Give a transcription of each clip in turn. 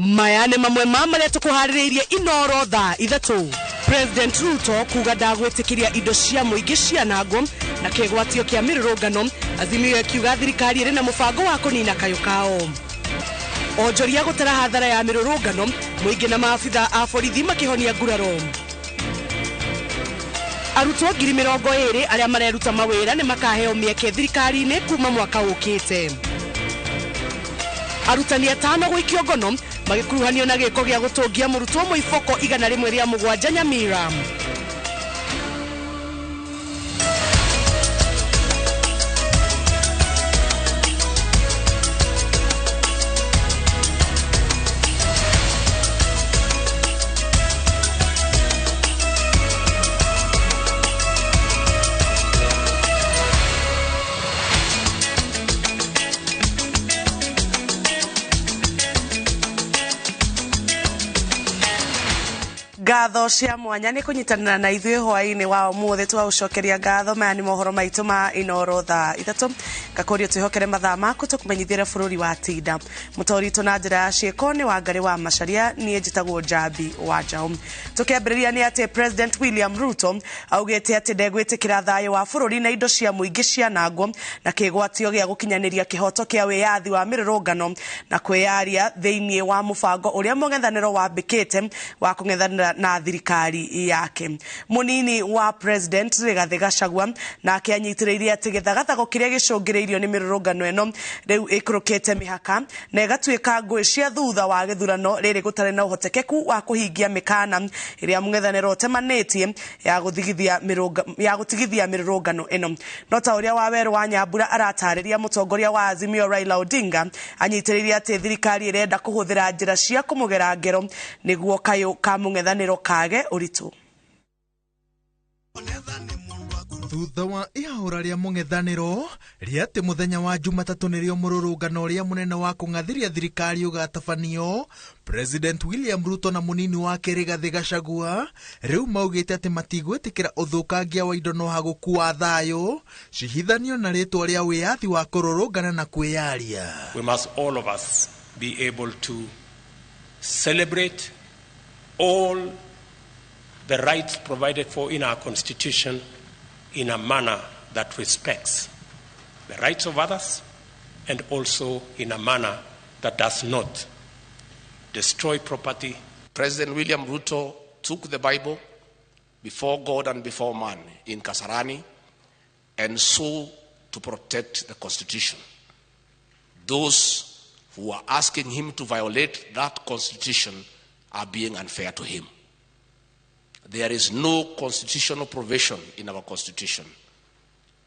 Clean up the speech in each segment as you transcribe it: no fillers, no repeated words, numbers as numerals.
Maya nĩ mamwe ma marĩa tũkũharĩrĩirie Inoro thaa 3. President Ruto kuga ndagwĩtĩkĩria indo cia mũingĩ cianangwo na kĩgwatio kĩa mĩrũrũngano. Azimio ĩkiuga thirikari ĩrĩ na mũbango wa kũnina kayũ kao. Onjoria gũtara hathara ya mĩrũrũngano, mũingĩ na maabitha a borithi makĩhonia nguraro. Arutwo 20,000 arĩa mareruta mawĩra nĩ makaheo mĩeke thirikari-inĩ kuma mwaka ũkĩte. Arutani 5 gũikio ngono magĩkuruhanio na gĩko gĩa gũtũngia mũrutwo mũiboko 107 Nyamira. Ngatho cia mwanya nĩ kũnyitanĩra na ithuĩ hwaĩ-inĩ wa ũmũthĩ. Tũgagũcokeria ngatho. Maya nĩ mohoro maitũ ma Inoro thaa 3. Ngakũria twĩhokere mathaa maku tũkũmenyithĩre bũrũri wa tinda. Mũtori witũ na njĩra ya ciĩko nĩ Wangarĩ wa Macharia, niĩ njĩtagwo Njambi wa Njaũ. Tũkĩambĩrĩria nĩ atĩ President William Ruto augĩte atĩ ndegwĩtĩkĩra thayũ wa bũrũri na indo cia mũingĩ cianangwo na kĩgwatio gĩa gũkinyanĩria kĩhoto kĩa wĩyathi wa mĩrũrũngano na kwĩyaria thĩinĩ wa mũbango ũrĩa mũng'ethanĩro wambĩkĩte wa kũng'ethanĩra na thirikari yake. Mũnini wa President Rigathĩ Gachagua nake anyitĩrĩirie atĩ gĩthagathago kĩrĩa gĩcũngĩrĩirio nĩ mĩrũrũngano ĩno rĩu ĩikũrũkĩte mĩhaka na ĩgatuĩka ngũĩ cia thutha wa gĩthurano rĩrĩ gũtarĩ na ũhotekeku wa kũhingia mĩkana ĩrĩa mũng'ethanĩro ũtemanĩtie ya gũtigithia mĩrũrũngano ĩno. No ta ũrĩa Wawerũ wa Nyambura aratarĩria, mũtongoria wa Azimio Raila Odinga anyitĩrĩirie atĩ thirikari ĩrenda kũhũthĩra njĩra cia kũmũgera ngero nĩguo kayũ ka mũng'ethanĩro kage ũritũ. Thutha wa ihahũra rĩa mũng'ethanĩro rĩa atĩ mũthenya wa Jumatatũ nĩrĩo mũrũrũngano ũrĩa mũnene wa kũng'athĩria thirikari ũgatabanio, President William Ruto na mũnini wake Rigathĩ Gachagua rĩu maugĩte atĩ matigwĩtĩkĩra ũthũkangia wa indo no hagũkua thayũ cihithanio na rĩtwa rĩa wĩyathi wa kũrũrũngana na kwĩyaria. We must all of us be able to celebrate all the rights provided for in our constitution in a manner that respects the rights of others and also in a manner that does not destroy property. President William Ruto took the Bible before God and before man in Kasarani and swore to protect the constitution. Those who are asking him to violate that constitution are being unfair to him. There is no constitutional provision in our constitution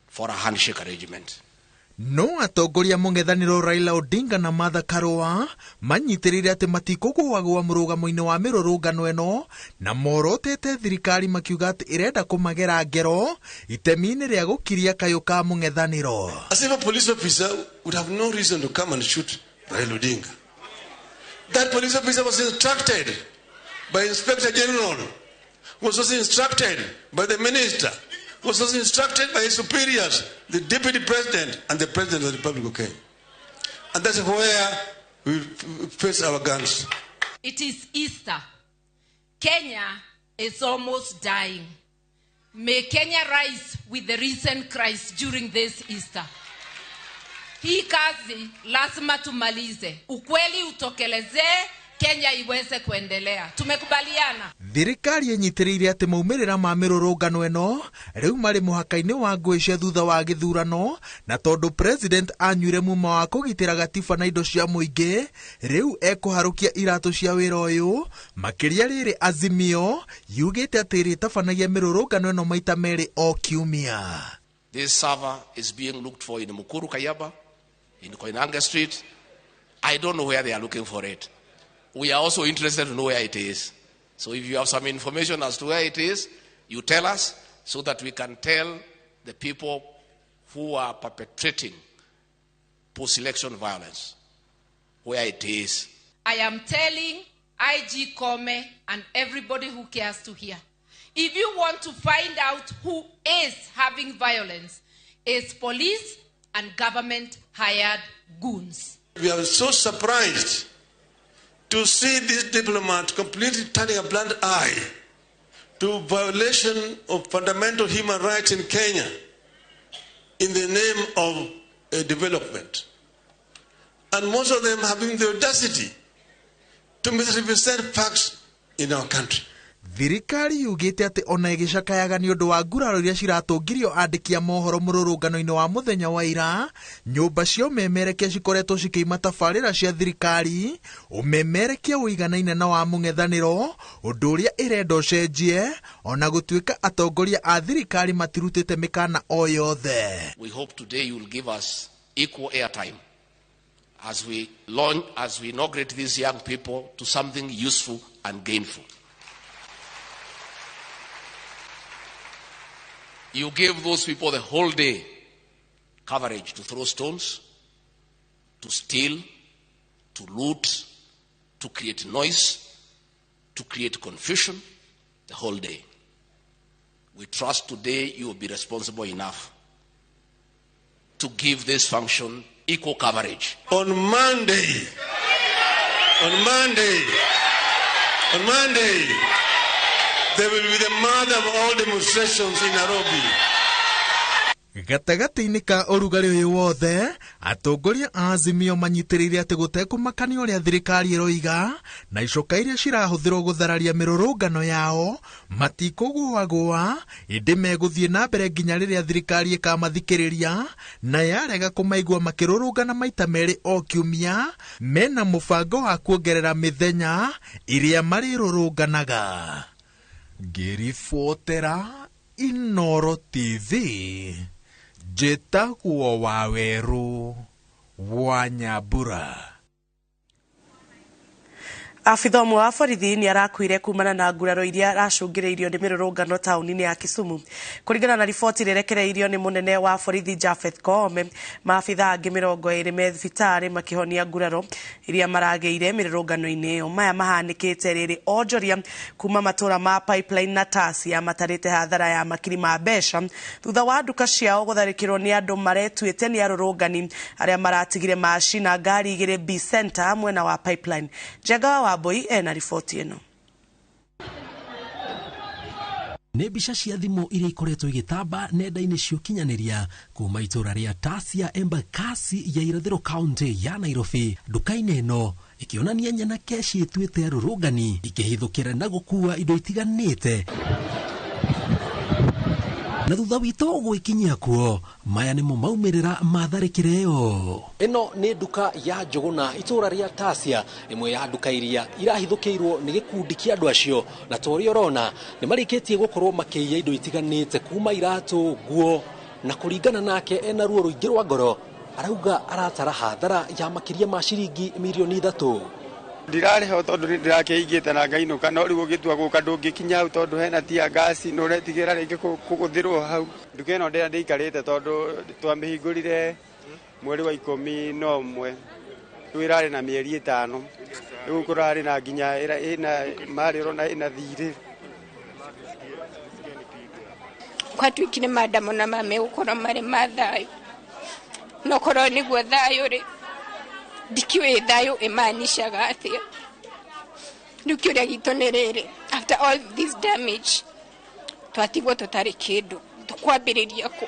for a handshake arrangement. No atongoria mũng'ethanĩro Raila Odinga na Martha Karua manyitĩrĩire atĩ matikũgũagũa mũrũgamo-inĩ wa mĩrũrũngano ĩno na morotete thirikari makiuga atĩ ĩrenda kũmagera ngero itemi-inĩ rĩa gũkiria kayũ ka mũng'ethanĩro. As if a police officer would have no reason to come and shoot Raila Odinga. That police officer was instructed by Inspector General, was also instructed by the minister, was also instructed by his superiors, the deputy president and the president of the Republic of Kenya. And that's where we face our guns. It is Easter. Kenya is almost dying. May Kenya rise with the risen Christ during this Easter. Hii kazi lazima tumalize. Ukweli utokelezee, Kenya iweze kuendelea. Tumekubaliana. Thirikari ĩnyitĩrĩire atĩ maumĩrĩra ma mĩrũrũngano ĩno rĩu marĩ mũhaka-inĩ wa ngũĩ cia thutha wa gĩthurano, na tondũ president anyuire muma wa kũgitĩra gatiba na indo cia mũingĩ, rĩu ekũharũkia iratũ cia wĩra ũyũ. Makĩria rĩrĩ Azimio yugĩte atĩ ĩrĩtabanagia mĩrũrũngano ĩno maita merĩ o kiumia. This server is being looked for in Mukuru Kayaba, in Koinange Street. I don't know where they are looking for it. We are also interested to know where it is. So if you have some information as to where it is, you tell us so that we can tell the people who are perpetrating post-election violence where it is. I am telling IG Kome and everybody who cares to hear. If you want to find out who is having violence, it's police and government hired goons. We are so surprised To see this diplomat completely turning a blind eye to violation of fundamental human rights in Kenya in the name of development. And most of them having the audacity to misrepresent facts in our country. Thirikari yugĩte atĩ ona ĩgĩcakayaga nĩ ũndũ wa nguraro iria ciratũngirio andĩki a mohoro mũrũrũngano-inĩ wa mũthenya wa ira, nyũmba cia ũmemerekia cikoretwo cikĩima tabarĩra cia thirikari ũmemerekia ũiganaine na wa mũng'ethanĩro, ũndũ ũrĩa ĩrenda ũcenjie ona gũtuĩka atongoria a thirikari matirutĩte mĩkana o yothe. We hope today you will give us equal airtime as we launch, as we inaugurate these young people to something useful and gainful. You gave those people the whole day coverage to throw stones, to steal, to loot, to create noise, to create confusion, the whole day. We trust today you will be responsible enough to give this function equal coverage. On Monday, on Monday, on Monday, there will be the mother of all demonstrations in Nairobi. Gatagatĩ-inĩ ka ũrugarĩ ũyũ wothe, atongoria a Azimio manyitĩrĩire atĩ gũtekũmakania ũrĩa thirikari ĩroiga na icoka iria cirahũthĩrwo gũthararia mĩrũrũngano yao matikũgũagũa, ĩndĩ megũthiĩ na mbere nginya rĩrĩa thirikari ĩkamathikĩrĩria na yarega kũmaigua makĩrũrũngana maita merĩ o kiumia, mena mũbango wa kuongerera mĩthenya ĩrĩa marĩrũrũnganaga. Ngĩribotera Inoro TV, njĩtagwo Wawerũ wa Nyambura. Abitha ũmwe wa borithi nĩ arakuire kumana na nguraro iria aracũngĩrĩirio nĩ mĩrũrũngano taũni-inĩ ya Kisumu. Kũringana na riboti ĩrĩa ĩrekereirio nĩ mũnene wa borithi Japheth Koome, maabitha angĩ 20 me thibitarĩ makĩhonia nguraro iria maragĩire mĩrũrũngano-inĩ ĩyo. Maya mahanĩkĩte rĩrĩ onjoria kuma matũra ma Pipeline na Tasia matarĩte hathara ya makiri ma mbeca thutha wa nduka ciao gũtharĩkĩrwo nĩ andũ maretuĩte nĩ arũrũngani arĩa maratigire macina ngari igĩrĩ B Center mwena wa Pipeline. Njenga wa Wambui ena riboti ĩno. Nĩ mbica cia thimũ iria ikoretwo igĩtamba nenda-inĩ cia ũkinyanĩria kuma itũra rĩa Tasia Embakasi ya Irathĩro kaunti ya Nairobi. Nduka-inĩ ĩno ĩkĩonania nyanake ciĩtuĩte arũrũngani ikĩhithũkĩra na gũkua indo itiganĩte. Na thutha witũ gwĩkinyia kuo, maya nĩmo maumĩrĩra ma tharĩkĩra ĩyo. Ĩno nĩ nduka ya Njũgũna itũra rĩa Tasia, ĩmwe ya nduka iria irahithũkĩirwo nĩ gĩkundi kĩa andũ acio, na ta ũrĩa ũrona nĩ marĩkĩtie gũkorwo makĩiya indo itiganĩte kuma iratũ, nguo, na kũringana nake ena ruo rũingĩ rwa ngoro, arauga aratara hathara ya makĩria ma ciringi mirioni 3. Ndirarĩho tondũ nĩndĩrakĩigĩte na ngainũka, no rĩu ũgĩtua gũka ndũngĩkinya hau tondũ hena tia ngasi na ũretigĩra rĩngĩ kũgũthĩrwo hau. Nduka ĩno ndĩra ndĩikarĩte tondũ twamĩhingũrire mweri wa 11, rĩu ĩrarĩ na mĩeri 5, rĩu kũrarĩ na nginya ĩna marĩ ũrona ĩna thirĩ. Kwatuĩkire maandamano maya megũkorwo marĩ ma thayũ, no korwo nĩguo thayũ rĩ, ndikiũĩ thayũ ĩmaanishaga atĩa. Rĩu kĩũria gitũ nĩ rĩrĩ, after all this damage twatigwo tũtarĩ kĩndũ, tũkwambĩrĩria kũ?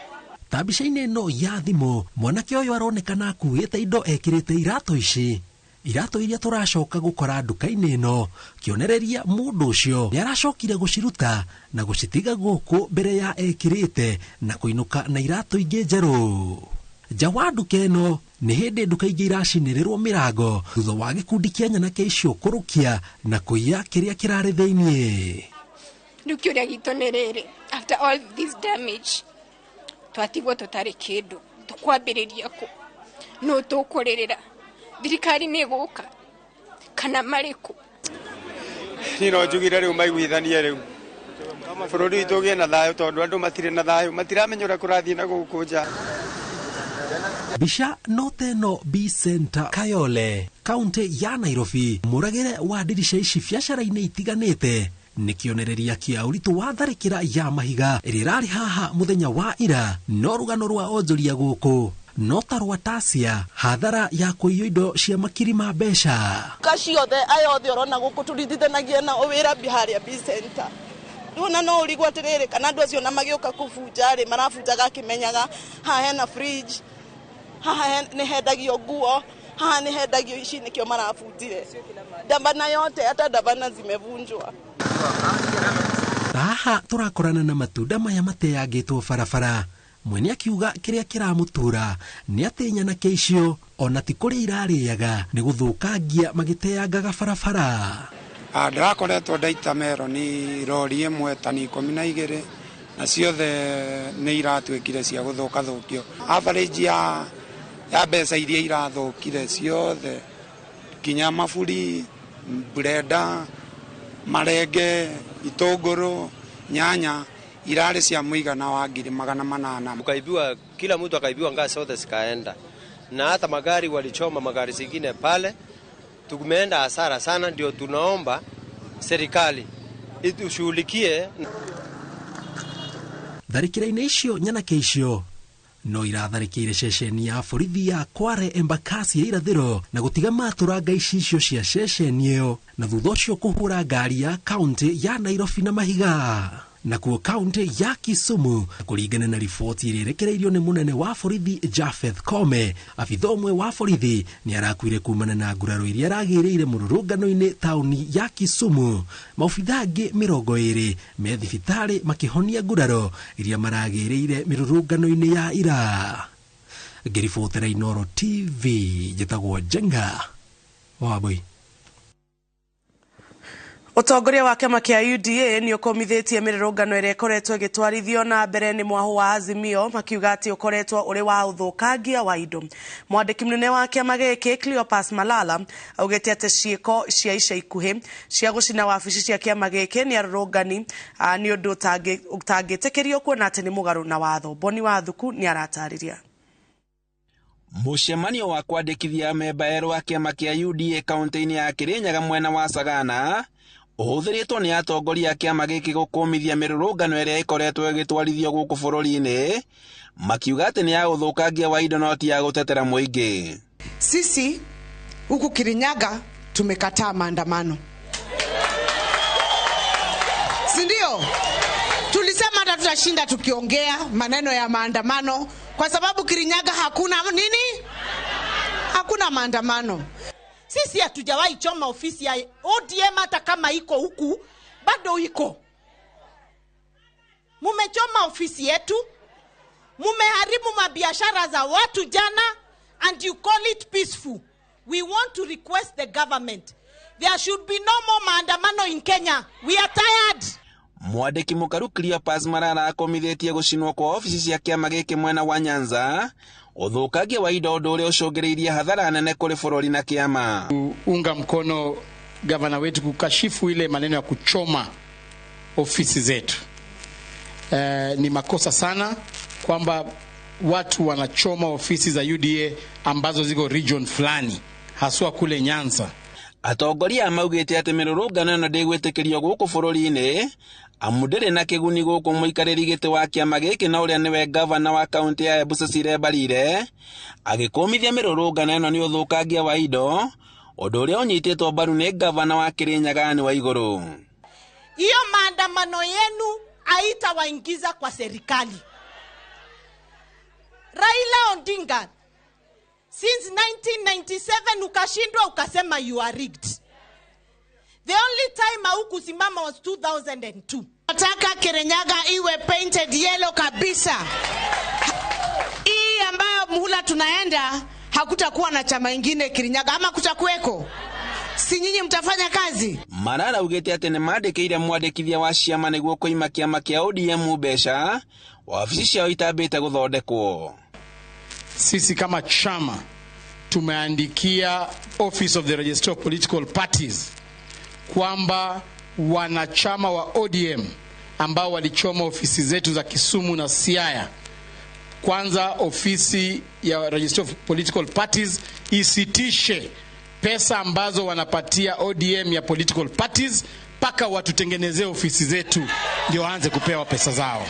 Ta mbica-inĩ ĩno ya thimũ, mwanake ũyũ aronekana akuĩte indo ekĩrĩte iratũ ici, iratũ iria tũracoka gũkora nduka-inĩ ĩno, kĩonereria mũndũ ũcio nĩ aracokire gũciruta na gũcitiga gũkũ mbere ya ekĩrĩte na kũinũka na iratũ ingĩ njerũ. Nja wa nduka ĩno nĩ hĩndĩ nduka ingĩ iracinĩrĩrwo mĩrango thutha wa gĩkundi kĩa nyanake icio kũrũkia na kũiya kĩrĩa kĩrarĩ thĩiniĩ. Rĩu kĩũria gitũ nĩ rĩrĩ, after all this damage twatigwo tũtarĩ kĩndũ, tũkwambĩrĩria kũ? Nũ tũkũrĩrĩra? Thirikari nĩ ĩgũka kana marĩ kũ? Niĩ no njugire rĩu maiguithanie rĩu bũrũri witũ ũgĩe na thayũ, tondũ andũ matirĩ na thayũ, matiramenya ũrĩa kũrathiĩ na gũkũ nja. Mbica no teno B Center Kayole, kaunti ya Nairobi, mũragĩre wa ndirica ici biacara-inĩ itiganĩte nĩ kĩonereria kĩa ũritũ wa tharĩkĩra ya mahiga ĩrĩa ĩrarĩ haha mũthenya wa ira, no rũgano rwa onjoria gũkũ No ta Rwatasia hathara ya kũiywo indo cia makiri ma mbeca. Kaciothe aya othe ũrona gũkũ tũritithanagia na wĩra harĩa B Center. Rĩu na no ũrigwo atĩrĩrĩ, kana andũ acio na magĩũka kũbunja rĩ, marabunjaga akĩmenyaga haha hena fridge, haha nĩ hendagio nguo, haha nĩ hendagio ici, nĩkĩo marabunjire. Ndabana yote, hata ndabana zimevunjwa. Haha tũrakorana na matunda maya mateangĩtwo barabara. Mwene akiuga kĩrĩa kĩramũtura nĩ atĩ nyanake icio ona ti kũrĩa irarĩaga nĩ gũthũkangia magĩteangaga barabara. Ndĩrakoretwo ndaita meroni rori ĩmwe tani 12 na ciothe nĩ iratuĩkire cia gũthũkathũkio. Average ya mbeca iria irathũkire ciothe nginya maburi, blender, marenge, itũngũrũ, nyanya irarĩ cia mũigana wa 800,000. Ukaibiwa, kila mtu akaibiwa, ngazi zote zikaenda, na hata magari walichoma magari zingine pale. Tumeenda hasara sana, ndio tunaomba serikali itushughulikie. Tharĩkĩra-inĩ icio nyanake icio no iratharĩkĩire ceceni ya borithi ya Kware Embakasi ya irathĩro na gũtiga matũranga icicio cia ceceni ĩyo, na thutha ũcio kũhũra ngari ya kaunti ya Nairobi na mahiga. Nakuo kaunti ya Kisumu, kũringana na riboti ĩrĩa ĩrekereirio nĩ mũnene wa borithi Japheth Kome, abitha ũmwe wa borithi nĩ arakuire kumana na nguraro iria aragĩrĩire mũrũrũngano-inĩ taũni ya Kisumu. Maobitha angĩ 20 me thibitarĩ makĩhonia nguraro iria maragĩrĩire mĩrũrũngano-inĩ ya ira. Ngĩribotera Inooro TV, njĩtagwo Njenga Wambui. Ũtongoria wa kĩama kĩa UDA nĩ ũkũmithĩtie mĩrũrũngano ĩrĩa ĩkoretwo ĩgĩtwarithio na mbere nĩ mwahũ wa Azimio, makiuga atĩ ũkoretwo ũrĩ wa ũthũkangia wa indo. Mwandĩki mũnene wa kĩama gĩkĩ Cleopas Malala augĩte atĩ ciĩko cia ica ikuhĩ cia gũcina wabici cia kĩama gĩkĩ nĩ arũrũngani nĩ ũndũ ũtangĩtĩkĩrio kuona atĩ nĩ mũgarũ na watho. Boni Wathuku nĩ aratarĩria. Mũcemanio wa kwandĩkithia memba erũ a kĩama kĩa UDA kaunti-inĩ ya Kirinyaga mwena wa Sagana ũhũthĩrĩtwo nĩ atongoria a kĩama gĩkĩ gũkũmithia mĩrũrũngano ĩrĩa ĩkoretwo ĩgĩtwarithio gũkũ bũrũri-inĩ, makiuga atĩ nĩ ya ũthũkangia wa indo no ti ya gũtetera mũingĩ. Sisi huku Kirinyaga tumekataa maandamano, si ndio? Tulisema hata tutashinda tukiongea maneno ya maandamano kwa sababu Kirinyaga hakuna nini? Hakuna maandamano. Sisi hatujawahi choma ofisi ya ODM, hata kama iko huku bado iko. Mumechoma ofisi yetu, mumeharibu mabiashara za watu jana, and you call it peaceful. We want to request the government, there should be no more maandamano in Kenya. We are tired. Mwandĩki mũkaru Cleopas Malala akomithĩtie gũcinwo kwa ofici cia kĩama gĩkĩ mwena wa Nyanza, ũthũkangia wa indo ũndũ ũrĩa ũcũngĩrĩirie hathara nene kũrĩ bũrũri na kĩama. Unga mkono gavana wetu kukashifu ile maneno ya kuchoma ofisi zetu. Ni makosa sana kwamba watu wanachoma ofisi za UDA ambazo ziko region fulani, haswa kule Nyanza. Atongoria maugĩte atĩ mĩrũrũngano ĩno ndĩgwĩtĩkĩrio gũkũ bũrũri-inĩ amu ndĩrĩ na kĩguni gũkũ mũikarĩri gĩtĩ wa kĩama gĩkĩ na ũrĩa nĩwe gavana wa kaunti ya Embu Cecile Mbarire agĩkũmithia mĩrũrũngano ĩno nĩ ũthũkangia wa indo, ũndũ ũrĩa ũnyitĩtwo mbaru nĩ gavana wa Kirinyaga Anne Waigũrũ. Hiyo maandamano yenu haitawaingiza kwa serikali. Raila Odinga, since 1997 ukashindwa ukasema you are rigged. The only time haukusimama was 2002. Nataka Kirinyaga iwe painted yellow kabisa. Hii ambayo muhula tunaenda hakutakuwa na chama ingine Kirinyaga, ama kutakuweko? Si nyinyi mtafanya kazi? Malala augĩte atĩ nĩ mandĩkĩire mwandĩkithia wa ciama nĩguo kũima kĩama kĩa ODM mbeca wabici ciao itambĩte gũthondekwo. Sisi kama chama tumeandikia Office of the Registrar of Political Parties kwamba wanachama wa ODM ambao walichoma ofisi zetu za Kisumu na Siaya, kwanza ofisi ya Registrar of Political Parties isitishe pesa ambazo wanapatia ODM ya political parties paka watutengenezee ofisi zetu ndio waanze kupewa pesa zao.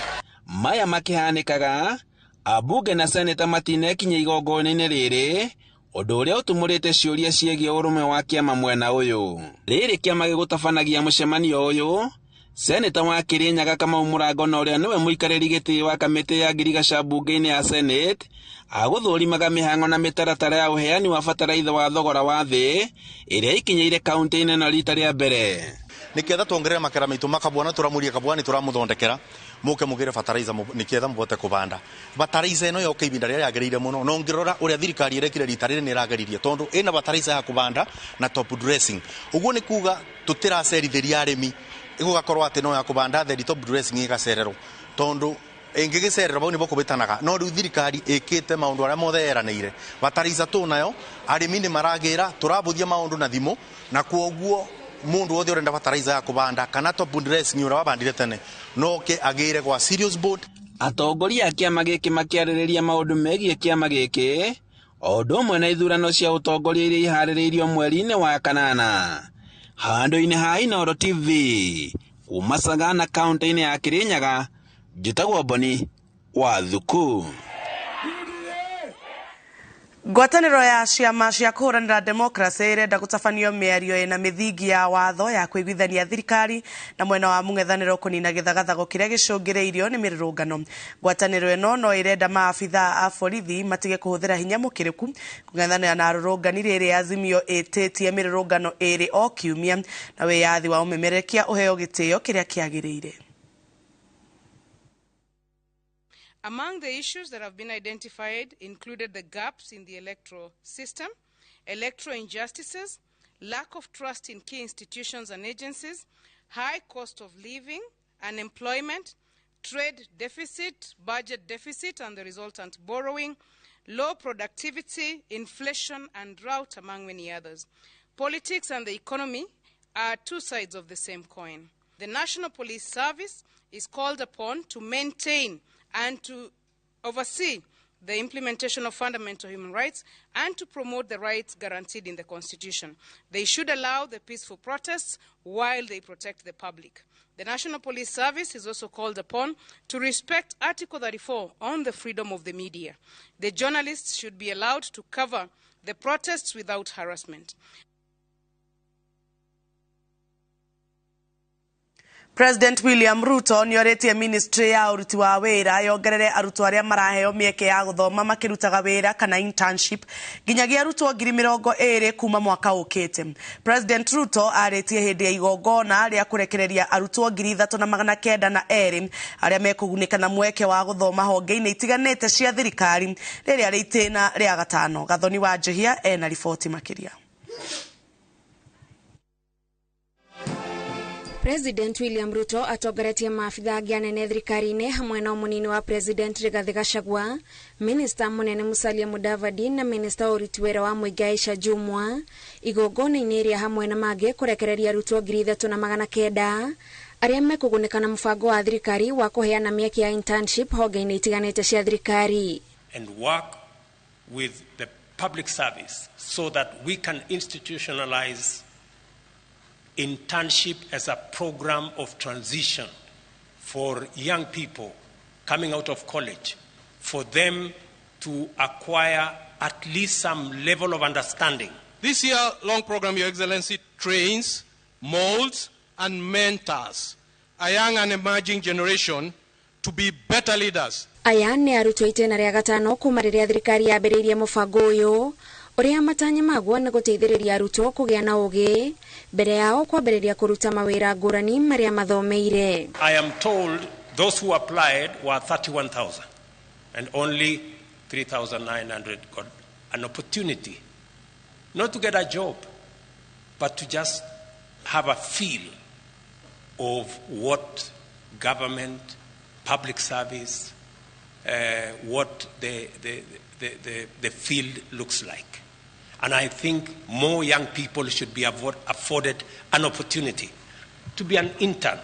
Maya makihanikaga Ambunge na seneta matinekinya igongona-inĩ rĩrĩ, ũndũ ũrĩa ũtumũrĩte ciũria ciĩgiĩ ũrũmwe wa kĩama mwena ũyũ. Rĩrĩ kĩama gĩgũtabanagia mũcemanio ũyũ, Seneta wa Kirinyaga Kamau Mũrango na ũrĩa nĩwe mũikarĩri gĩtĩ wa kamĩtĩ ya ngirigaca mbunge-inĩ ya Senate agũthũrimaga mĩhang'o na mĩtaratara ya ũheani wa bataraitha wa thogora wa thĩ ĩrĩa ikinyĩire kaunti-inĩ ĩno rita rĩa mbere. Niketha tuongerere makara maitu makabwana turamuria kabwani turamuthondekera muke mugire fertilizer niketha mubote kubanda fertilizer ino yoka ibinda riria yagiriire muno no ngirora uria thirikari irekire rita riri ni irageririe tondu ina fertilizer ya kubanda na top dressing uguo ni kuga tutiracerithiria arimi igugakorwo ati no ya kubanda theri top dressing igacererwo tondu ingigicererwo bau nibo kubitanaga no riu thirikari ikite maundu aria mothe yeranire fertilizer tu nayo arimi ni maragira turabuthia maundu na thimu na kuoguo mundu wothe urenda fertilizer ya kubanda kana top dressing ura wabandire tene noke agire gwa serious board. Atongoria a kĩama gĩkĩ makĩarĩrĩria maũndũ megiĩ kĩama gĩkĩ o ũndũ ũmwe na ithurano cia ũtongoria iria iharĩrĩirio mweri-inĩ wa kanana. Handũ-inĩ ha Inooro TV kuma Sagana kaunti-inĩ ya Kirinyaga, njĩtagwo Boni wa Thuku. Ngwatanĩro ya ciama cia kũhũranĩra demokrasĩ ĩrenda gũtabanio mĩario ĩna mĩthingi ya watho ya kũiguithania thirikari na mwena wa mũng'ethanĩro kũnina gĩthagathago kĩrĩa gĩcũngĩrĩirio nĩ mĩrũrũngano. Ngwatanĩro ĩno no ĩrenda maabithaa a borithi matige kũhũthĩra hinya mũkĩrĩku kũng'ethanĩra na arũrũngani rĩrĩa Azimio ĩtĩtie mĩrũrũngano ĩrĩ o kiumia na wĩyathi wa ũmemerekia ũheo gĩtĩo kĩrĩa kĩagĩrĩire. Among the issues that have been identified included the gaps in the electoral system, electoral injustices, lack of trust in key institutions and agencies, high cost of living, unemployment, trade deficit, budget deficit and the resultant borrowing, low productivity, inflation and drought, among many others. Politics and the economy are two sides of the same coin. The National Police Service is called upon to maintain and to oversee the implementation of fundamental human rights and to promote the rights guaranteed in the Constitution. They should allow the peaceful protests while they protect the public. The National Police Service is also called upon to respect Article 34 on the freedom of the media. The journalists should be allowed to cover the protests without harassment. President William Ruto nĩorĩtie ministry ya ũruti wa wĩra yongerere arutwo arĩa maraheo mĩeke ya gũthoma makĩrutaga wĩra kana internship nginyagia arutwo 20,000 kuma mwaka ũkĩte. President Ruto arĩtie hĩndĩ ya igongona rĩa kũrekereria arutwo 3,902 arĩa mekũgunĩka na mweke wa gũthoma honge-inĩ itiganĩte cia thirikari rĩrĩa rĩ itĩna rĩa gatano. Gathoni wa Njihia ena riboti makĩria. President William Ruto atongoretie maabithaa angĩ anene thirikari-inĩ hamwe na mũnini wa President Rigathi Gachagua, Minister mũnene Musalia Mudavadi na Minister wa ũruti wĩra wa mũingĩ Aisha Jumwa igongona-inĩ rĩa hamwe na mangĩ kũrekereria arutwo 3,900 arĩa mekũgunĩka na mũbango wa thirikari wa kũheana mĩeke ya internship honge-inĩ itiganĩte cia thirikari. And work with the public service so that we can institutionalize internship as a program of transition for young people coming out of college, for them to acquire at least some level of understanding. This year-long program, Your Excellency, trains, molds, and mentors a young and emerging generation to be better leaders. Aya nĩ arutwo itĩna rĩa gatano kuma rĩrĩa thirikari yambĩrĩirie mũbango ũyũ ũrĩa matanya maguo nĩ gũteithĩrĩria arutwo kũgĩa na ũgĩ mbere yao kwambĩrĩria kũruta mawĩra ngũrani marĩa mathomeire. I am told those who applied were 31,000 and only 3,900 got an opportunity not to get a job but to just have a feel of what government, public service, what the field looks like. And I think more young people should be afforded an opportunity to be an intern.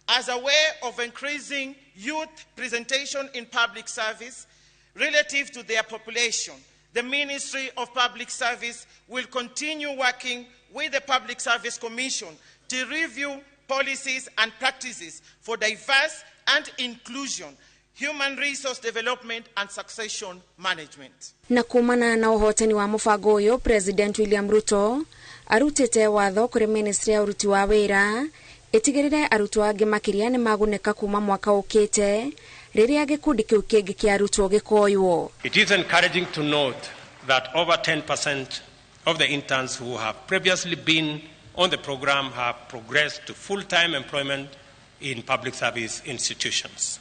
As a way of increasing youth presentation in public service relative to their population, the Ministry of Public Service will continue working with the Public Service Commission to review policies and practices for diverse and inclusion, Human Resource Development and Succession Management. Na kumana na ũhotani wa mũbango ũyũ, President William Ruto arutĩte watho kũrĩ ministry ya ũruti wa wĩra ĩtigĩrĩre arutwo angĩ makĩria nĩ magunĩka kuma mwaka ũkĩte rĩrĩa gĩkundi kĩu kĩngĩ kĩa arutwo gĩkoywo. It is encouraging to note that over 10% of the interns who have previously been on the program have progressed to full-time employment in public service institutions.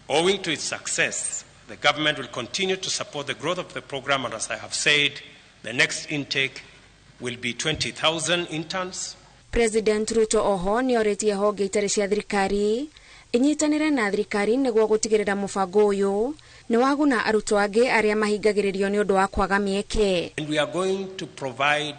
Owing to its success, the government will continue to support the growth of the program, and as I have said, the next intake will be 20,000 interns. President Ruto oho nĩ orĩtie honge itarĩ cia thirikari inyitanĩre na thirikari nĩguo gũtigĩrĩra mũbango ũyũ nĩ waguna arutwo angĩ arĩa mahingagĩrĩrio nĩ ũndũ wa kwaga mĩeke. And we are going to provide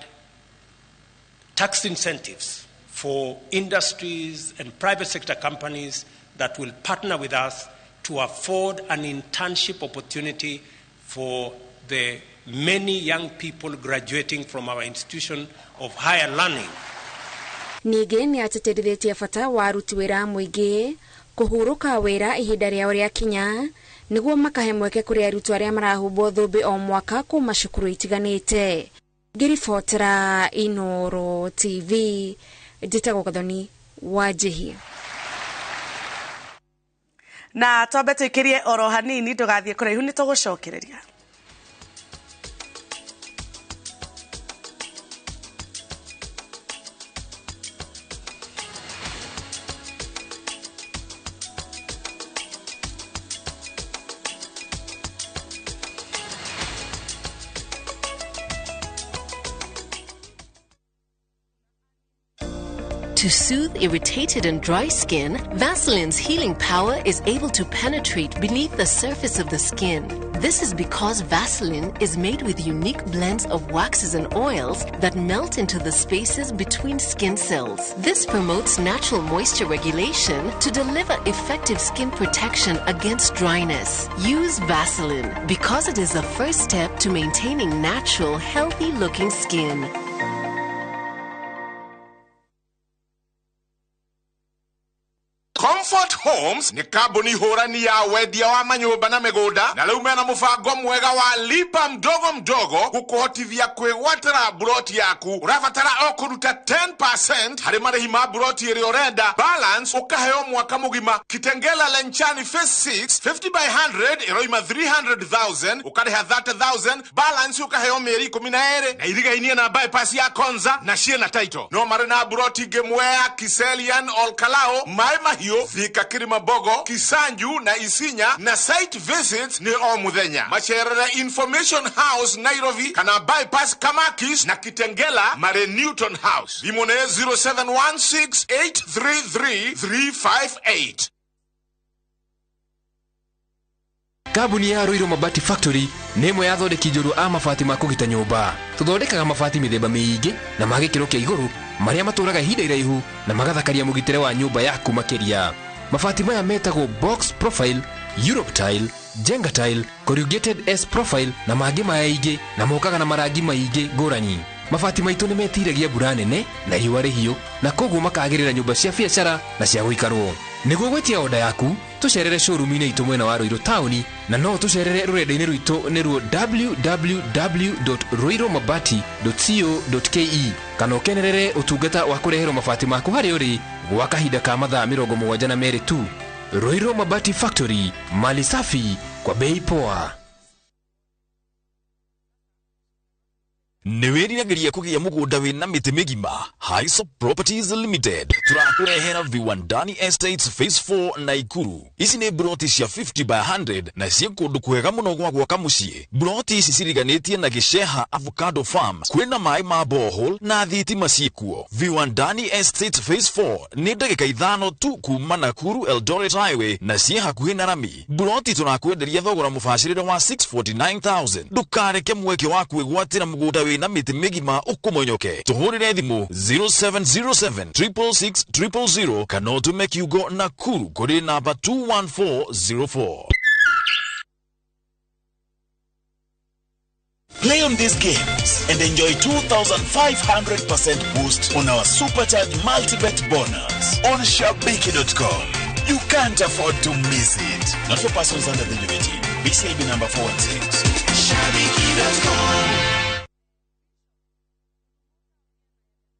tax incentives for industries and private sector companies that will partner with us to afford an internship opportunity for the many young people graduating from our institution of higher learning. Ningĩ nĩ atĩtĩrithĩtie bata wa aruti wĩra a mũingĩ kũhurũka wĩra ihinda rĩao rĩakinya nĩguo makahe mweke kũrĩ arutwo arĩa marahumbwo thũmbĩ o mwaka kuma cukuru itiganĩte. Ngĩribotera Inooro TV, njĩtagwo Gathoni wa Njihia. Na twambe tũikĩrie oro hanini ndũgathiĩ kũraihu nĩ tũgũcokereria. To soothe irritated and dry skin, Vaseline's healing power is able to penetrate beneath the surface of the skin. This is because Vaseline is made with unique blends of waxes and oils that melt into the spaces between skin cells. This promotes natural moisture regulation to deliver effective skin protection against dryness. Use Vaseline because it is the first step to maintaining natural, healthy-looking skin. Comfort Homes ni kambuni hũrani ya wendia wa manyũmba na mĩgũnda, na rĩu mena mũbango mwega wa lipa mdogo mdogo gũkũhotithia kwĩgwatĩra buroti yaku. Ũrabatara o kũruta 10% harĩ marĩhi ma buroti ĩrĩa ũrenda, balance ũkaheo mwaka mũgima. Kitengela Lenchani Phase 6 50 by 100 ĩroima 300,000, ũkarĩha 30,000, balance ũkaheo mĩeri 12, na irigainie na bypass ya Konza na ciĩna title. No marĩ na buroti ingĩ Mwea, Kiselian, Olkalao, Maĩ Mahiũ, Thika, Kirimambogo, Kisanju na Isinya, na site visits ni o muthenya. Macerere Information House Nairobi kana bypass Kamakis na Kitengela mare Newton House. Thimũ nĩ 0716833358. Kambuni ya Ruiru Mabati Factory nĩ ĩmwe ya athondeki njorua a mabati ma kũgita nyũmba. Tũthondekaga mabati mĩthemba mĩingĩ na ma gĩkĩro kĩa igũrũ marĩa matũraga ihinda iraihu na magathakaria mũgitĩre wa nyũmba yaku makĩria. Mabati maya metagwo box profile, Europe tile, Jenga tile, corrugated S profile na mangĩ maingĩ, na mokaga na marangi maingĩ ngũrani. Mabati maitũ nĩ metiragia mbura nene na riũa rĩhiũ, na koguo makagĩrĩra nyũmba cia biacara na cia gũikarwo. Nĩguo gwĩtia oda yaku, tũcerere showroom-inĩ itũ mwena wa Ruiru taũni, na no tũcerere rũrenda-inĩ rwitũ nĩruo www.ruirumabati.co.ke, kana ũkenerere ũtungata wa kũreherwo mabati maku harĩa ũrĩ gwa kahinda ka mathaa 72 tu. Ruiru Mabati Factory, mali safi kwa bei poa. Nĩ wĩriragĩria kũgĩa mũgũnda wĩna mĩtĩ mĩgima? Highsop Properties Limited tũrakũrehera Viwandani Estates Phase 4 Naikuru. Ici nĩ buroti cia 50 by 100 na ciĩ kũndũ kwega mũno gwa gwaka mũciĩ. Buroti ici ciriganĩtie na Gĩceha Avocado Farm, kwĩna maĩ ma borehole na thitima ciĩkuo. Viwandani Estates Phase 4 nĩ ndagĩka 5 tu kuma Nakuru Eldoret Highway na ciĩ hakuhĩ na rami. Buroti tũrakwenderia thogora mũbacĩrĩre wa 649,000. Ndũkareke mweke wa kwĩgwatĩra mũgũnda wĩna mĩtĩ mĩgima ũkũmonyoke. Tũhũrĩre thimũ 0707 666 000 kana ũtũme kiugo Nakuru kũrĩ namba 21404. Play on these games and enjoy 2,500% boost on our Supercharged Multibet bonus on Shabiki.com. You can't afford to miss it. Not for persons under the age of 18. BCIB number 416. Shabiki.com.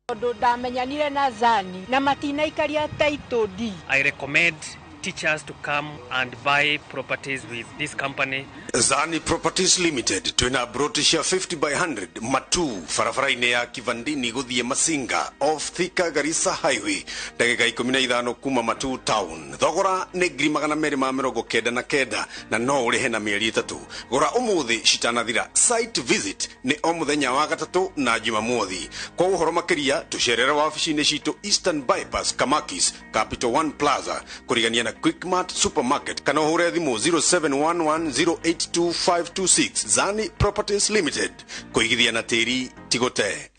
Tondu ndamenyanire na Zani na matinaikaria title deed. I recommend teachers to come and buy properties with this company. Zani Properties Limited twina broti cia 50 by 100 matu barabara-inĩ ya Kivandini guthie Masinga off Thika Garissa Highway ndagĩka 15 kuma Matu town. Thogora nĩ 299 na no ũrĩhe na mĩeri 3. Gũra ũmũthĩ citanathira. Site visit nĩ o mũthenya wa gatatũ na Jumamothi. Kwa ũhoro makĩria tũcerere wabici-inĩ citũ Eastern Bypass Kamakis Capital One Plaza kũrigania na Quickmart Supermarket kana ũhũre thimũ 0711082526. Zani Properties Limited, kũigithia na tĩri ti gũte.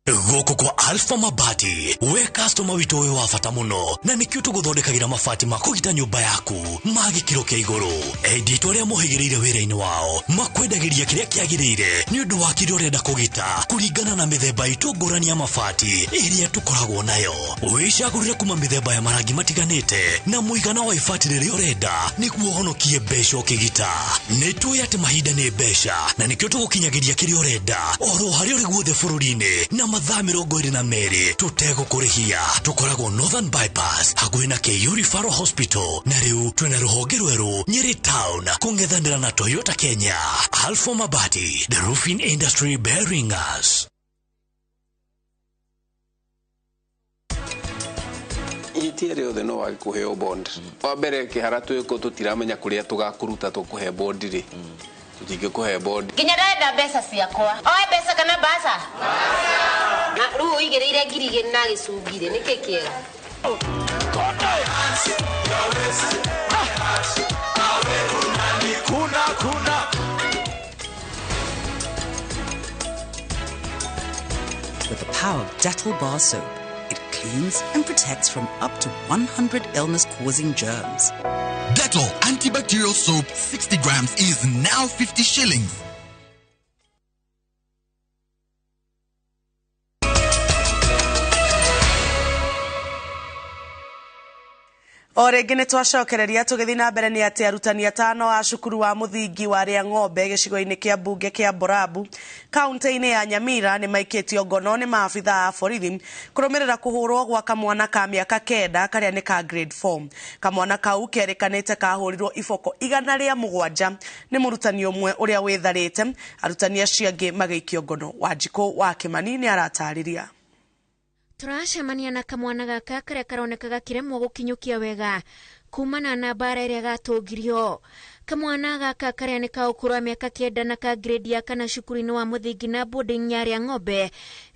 Gũkũ kwa Alpha Mabati, we customer witũ wĩ wa bata mũno na nĩkĩo tũgũthondekagĩra mabati ma kũgita nyũmba yaku ma gĩkĩro kĩa igũrũ. Endi arĩa mohĩgĩrĩire wĩra-inĩ wao makwendagĩria kĩrĩa kĩagĩrĩire nĩ ũndũ wa kĩrĩa ũrenda kũgita kũringana na mĩthemba itũ ngũrani ya mabati ĩrĩa tũkoragwo nayo. Wĩcagũrĩre kuma mĩthemba ya marangi matiganĩte na mũigana wa ibati rĩrĩa ũrenda nĩguo ũhonokie mbeca ũkĩgita. Nĩ tũĩ atĩ mahinda nĩ mbeca na nĩkĩo tũgũkinyagĩria kĩrĩa ũrenda oro harĩa ũrĩ guothe bũrũri-inĩ na mathaa 22 tũtegũkũrĩhia. Tũkoragwo Northern Bypass hakuhĩ na KU Referral Hospital na rĩu twĩna rũhonge rwerũ Nyeri Town kũng'ethanĩra na Toyota Kenya. Alpha Mabati, the roofing industry bearing us. Itia rĩothe no wage kũheo bond. Wa mbere kĩhara twĩko tũtiramenya kũrĩa tũgakũruta tũkũhe bond rĩ. Tũtingĩkũhe bond. Nginya ndĩrenda mbeca ciakwa. Oe mbeca kana mbaca? Na rĩu ũigĩrĩire 2,000 na gĩcungi-rĩ, nĩkĩ kĩega? With the power of Dettol bar soap, it cleans and protects from up to 100 illness-causing germs. Dettol antibacterial soap 60 grams is now 50 shillings. O rĩngĩ nĩ twacokereria tũgĩthiĩ na mbere nĩ atĩ arutani atano a cukuru wa mũthingi wa rĩa ng'ombe gĩcigo-inĩ kĩa mbunge kĩa Borabu kaunti-inĩ ya Nyamira nĩ maikĩtio ngono nĩ maabitha a borithi kũrũmĩrĩra kũhũrwo gwa kamwana ka mĩaka 9 karĩa nĩ ka grade 4. Kamwana kau kerĩkanĩte kahũrirwo iboko 107 nĩ mũrutani ũmwe ũrĩa wĩtharĩte. Arutani acio angĩ magĩikio ngono. Wanjikũ wa Kĩmani nĩ aratarĩria. Turacemania na kamwana gaka karia karoneka gakiremwo gukinyukia wega kumana na mbara ĩrĩa gatũngirio. Kamwana gaka karia nĩ ka ũkũrũ wa mĩaka 9 na ka grade ya kana cukuru-inĩ wa mũthingi na boarding ya rĩa ng'ombe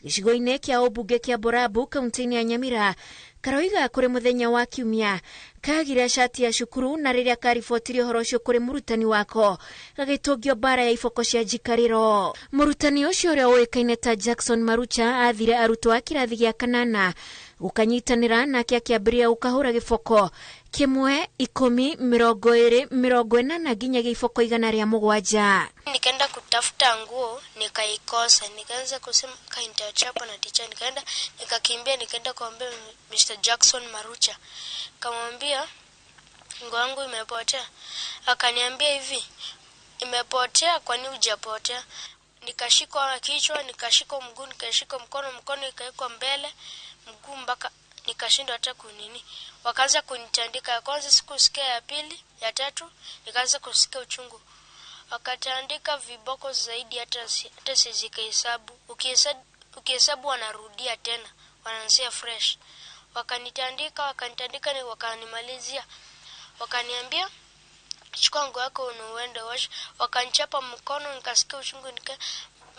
gĩcigo-inĩ kĩa ũmbunge kĩa Borabu kaunti-inĩ ya Nyamira karoiga kũrĩ mũthenya wa kiumia kagire cati ya cukuru na rĩrĩa karibotirie ũhoro ũcio kũrĩ mũrutani wako gagĩtũngio mbara ya iboko cia njikarĩro. Mũrutani ũcio ũrĩa ũĩkaine ta Jackson Marucha athire arutwo a kĩrathi gĩa kanana gũkanyitanĩra nake akĩambĩrĩria gũkahũra gĩboko 1 10 20 80 nginya gĩboko 107. Nikaenda kutafuta nguo nikaikosa, nikaanza kusema kaintachapa na teacher, nikaenda nikakimbia, nikaenda kuambia Mr. Jackson Marucha, kamwambia nguo yangu imepotea. Akaniambia hivi, imepotea kwani hujapotea? Nikashikwa kichwa, nikashikwa mguu, nikashikwa mkono, mkono ikawekwa mbele, mguu mpaka nikashindwa hata kunini. Wakaanza kunitandika. Ya kwanza sikusikia, ya pili, ya tatu nikaanza kusikia uchungu. Wakatandika viboko zaidi hata sizikahesabu. Ukihesabu wanarudia tena, wanaanzia fresh. Wakanitandika, wakanimalizia. Wakaniambia chukua nguo yako uende wash. Wakanichapa mkono nikasikia uchungu,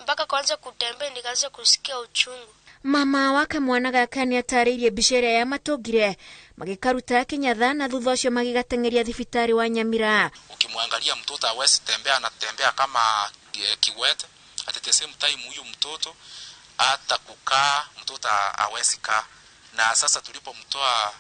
mpaka kuanza kutembea nikaanza kusikia uchungu. Mama wa kamwana gaka nĩ atarĩirie mbica ĩrĩa yamatũngire magĩkaruta Kĩnyatha na thutha ũcio magĩgateng'eria thibitarĩ wa Nyamira. Ukimwangalia mtoto hawezi tembea, anatembea kama kiwete. At the same time huyu mtoto hata kukaa mtoto hawezi kaa. Na sasa tulipomtoa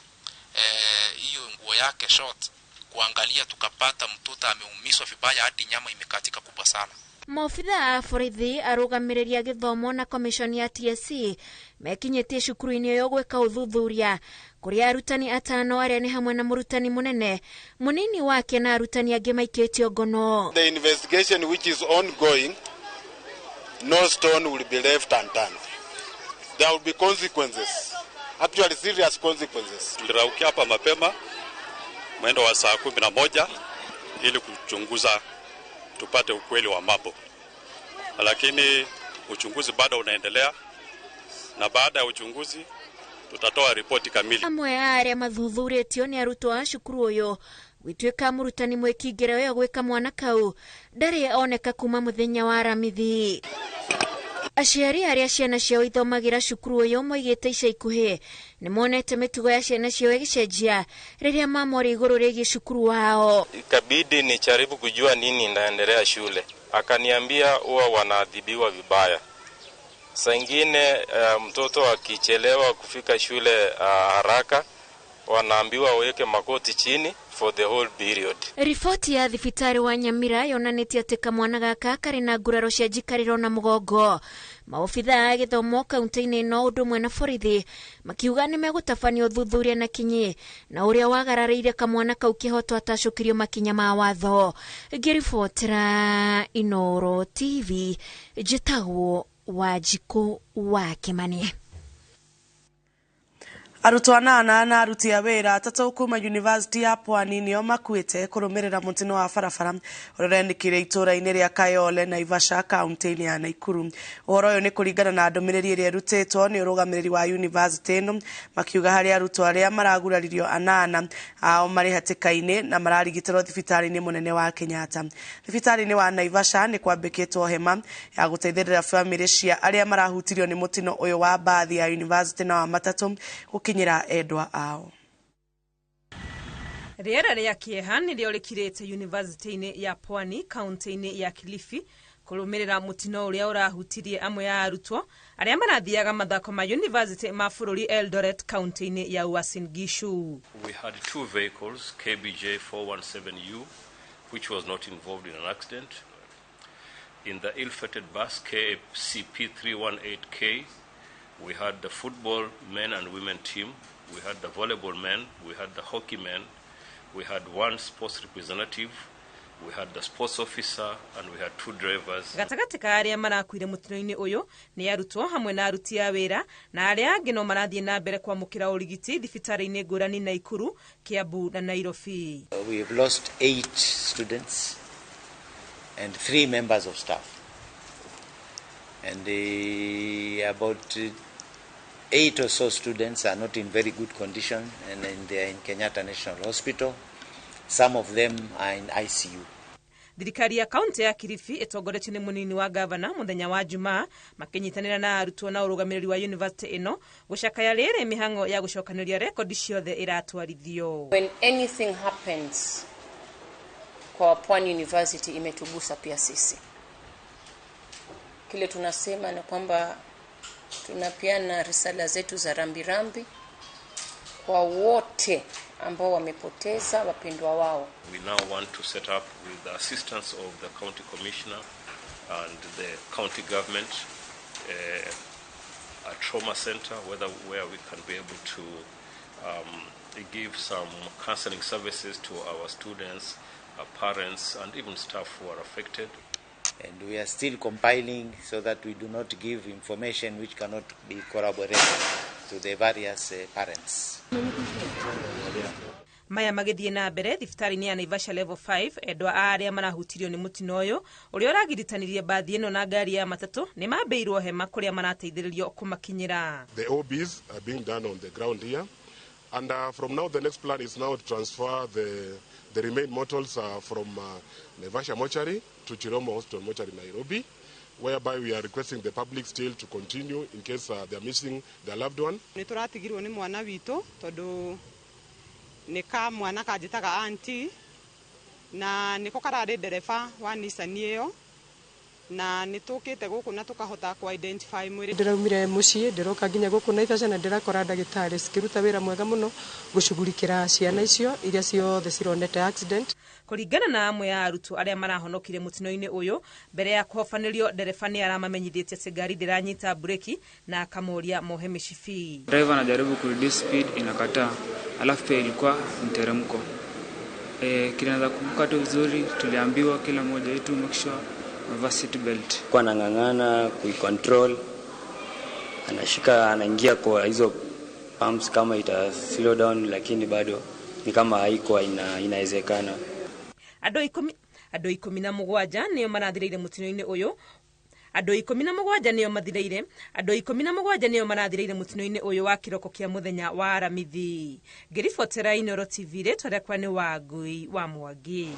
hiyo nguo yake short kuangalia, tukapata mtoto ameumizwa vibaya hadi nyama imekatika kubwa sana. Maobitha a borithi arũgamĩrĩri a gĩthomo na commission ya TSC mekinyĩtie cukuru-inĩ ũyũ gwĩka ũthuthuria kũrĩa arutani atano arĩa nĩ hamwe na mũrutani mũnene, mũnini wake na arutani angĩ maikĩtio ngono. The investigation which is ongoing, no stone will be left unturned. There will be consequences, actually serious consequences. Tuliraukia hapa mapema mwendo wa saa 11 ili kuchunguza tupate ukweli wa mambo, lakini uchunguzi bado unaendelea na baada ya uchunguzi tutatoa ripoti kamili. Amwe a arĩa mathuthurĩtio nĩ arutwo a cukuru ũyũ gwĩtuĩka mũrutani mwĩkingĩro ĩyo gwĩka mwana kau ndarĩ oneka kuma mũthenya wa Aramithi. Aciari arĩa ciana ciao ithomagĩra cukuru ũyũ moigĩte ica ikuhĩ nĩ monete mĩtugo ya ciana ciao ĩgĩcenjia rĩrĩa mamorĩ igũrũ rĩgiĩ cukuru wao. Ikabidi nijaribu kujua nini inaendelea shule, akaniambia huwa wanaadhibiwa vibaya. Saa ingine mtoto akichelewa kufika shule haraka wanaambiwa waweke makoti chini for the whole period. Riboti ya thibitarĩ wa Nyamira yonanĩtie atĩ kamwana gaka karĩ na nguraro cia njikarĩro na mũgongo. Maobitha a gĩthomo kaunti-inĩ ĩno ũndũ ũmwe na borithi makiuga nĩ megũtabania ũthuthuria na kinyi na ũrĩa wagararĩire kamwana kau kĩhoto atacũkirio makinya ma watho. Ngĩribotera Inooro TV njĩtagwo Wanjikũ wa Kĩmani. Arutwo anana na aruti a wĩra atatũ kuma University ya Pwani nĩo makuĩte kũrũmĩrĩra mũtino wa barabara ũrĩa ũrenĩkire itũũra-inĩ rĩa Kayole, Naivasha, kaunti-inĩ ya Nakuru. Ũhoro ũyũ nĩ kũringana na ndũmĩrĩri ĩrĩa ĩrutĩtwo nĩ ũrũgamĩrĩri wa university ĩno, makiuga harĩ arutwo arĩa maraguraririo anana ao marĩ hatĩka-inĩ na mararigitĩrwo thibitarĩ-inĩ mũnene wa Kenyatta. Thibitarĩ-inĩ wa Naivasha nĩ kwambĩkĩtwo hema ya gũteithĩrĩria bamĩrĩ cia arĩa marahutirio nĩ mũtino ũyũ wa mbathi ya university na wa matatũ gũkinyĩra endwa ao. Rĩera rĩa kĩeha nĩrĩo rĩkirĩte University-inĩ ya Pwani kaunti-inĩ ya Kilifi kũrũmĩrĩra mũtino ũrĩa ũrahutirie amwe a arutwo arĩa marathiaga mathako ma university ma bũrũri Eldoret kaunti-inĩ ya Uasin Gishu. We had two vehicles, KBJ 417U, which was not involved in an accident. In the ill-fated bus KCP 318K, we had the football men and women team, we had the volleyball men, we had the hockey men, we had one sports representative, we had the sports officer, and we had two drivers. Gatagatĩ ka arĩa marakuire mũtino-inĩ ũyũ nĩ arutwo hamwe na aruti a wĩra na arĩa angĩ no marathiĩ na mbere kwamũkĩra ũrigiti thibitarĩ-inĩ ngũrani Nakuru, Kiambu na Nairobi. We have lost 8 students and 3 members of staff. And about 8 or so students are not in very good condition, and they are in Kenyatta National Hospital. Some of them are in ICU. Thirikari ya kaunti ya Kilifi ĩtongoretio nĩ mũnini wa gavana mũthenya wa Jumaa makĩnyitanĩra na arutwo na ũrũgamĩrĩri wa university ĩno gũcakaya rĩrĩ mĩhang'o ya gũcokanĩria rekodi ciothe ĩratwarithio. When anything happens kwa Pwani University imetugusa pia sisi. Kile tunasema ni kwamba tunapeana risala zetu za rambirambi kwa wote ambao wamepoteza wapendwa wao. We now want to set up with the assistance of the county commissioner and the county government a trauma center where we can be able to give some counseling services to our students, our parents, and even staff who are affected. And we are still compiling so that we do not give information which cannot be corroborated to the various parents. Maya magĩthiĩ na mbere thibitarĩ-inĩ ya Naivasha level 5 endwa a arĩa marahutirio nĩ mũtino ũyũ ũrĩa ũragiritanirie mbathi ĩno na ngari ya matatũ nĩ mambĩirwo hema kũrĩa marateithĩrĩrio kũmakinyĩra. The OBs are being done on the ground here, and from now the next plan is now to transfer the remaining mortals from Naivasha mortuary to Chiromo Hospital mortuary Nairobi, whereby we are requesting the public still to continue in case they are missing their loved one. Nĩ tũratigirwo nĩ mwana witũ tondũ nĩ ka mwana kanjĩtaga auntie na nĩko kararĩ ndereba wa Nissan ĩyo na nĩ tũkĩte gũkũ na tũkahota ku identify mwĩrĩ. Ndĩraumire mũciĩ ndĩroka nginya gũkũ Naivasha na ndĩrakora ndagĩtarĩ cikĩruta wĩra mwega mũno gũcugurikĩra ciana icio iria ciothe cironete accident. Kũringana na amwe a arutwo arĩa marahonokire mũtino-inĩ ũyũ, mbere ya kũhobanĩrio ndereba nĩ aramamenyithĩtie atĩ ngari ndĩranyita mbureki na akamoria mohe mĩcibi. Driver anajaribu kureduce speed inakataa, alafu pia ilikuwa mteremko. Kile naweza kumbuka tu vizuri, tuliambiwa kila mmoja wetu make sure amevaa seat belt. Kwa anang'ang'ana kuicontrol, anashika anaingia kwa hizo pumps kama ita slow down, lakini bado ni kama haikuwa inawezekana. Andũ 17 nĩo marathirĩire mũtino-inĩ ũyũ. Andũ 17 nĩo mathireire. Andũ 17 nĩo marathirĩire mũtino-inĩ ũyũ wa kĩroko kĩa mũthenya wa Aramithi. Ngĩribotera Inooro TV, rĩtwa rĩakwa nĩ Wangui wa Mwangi.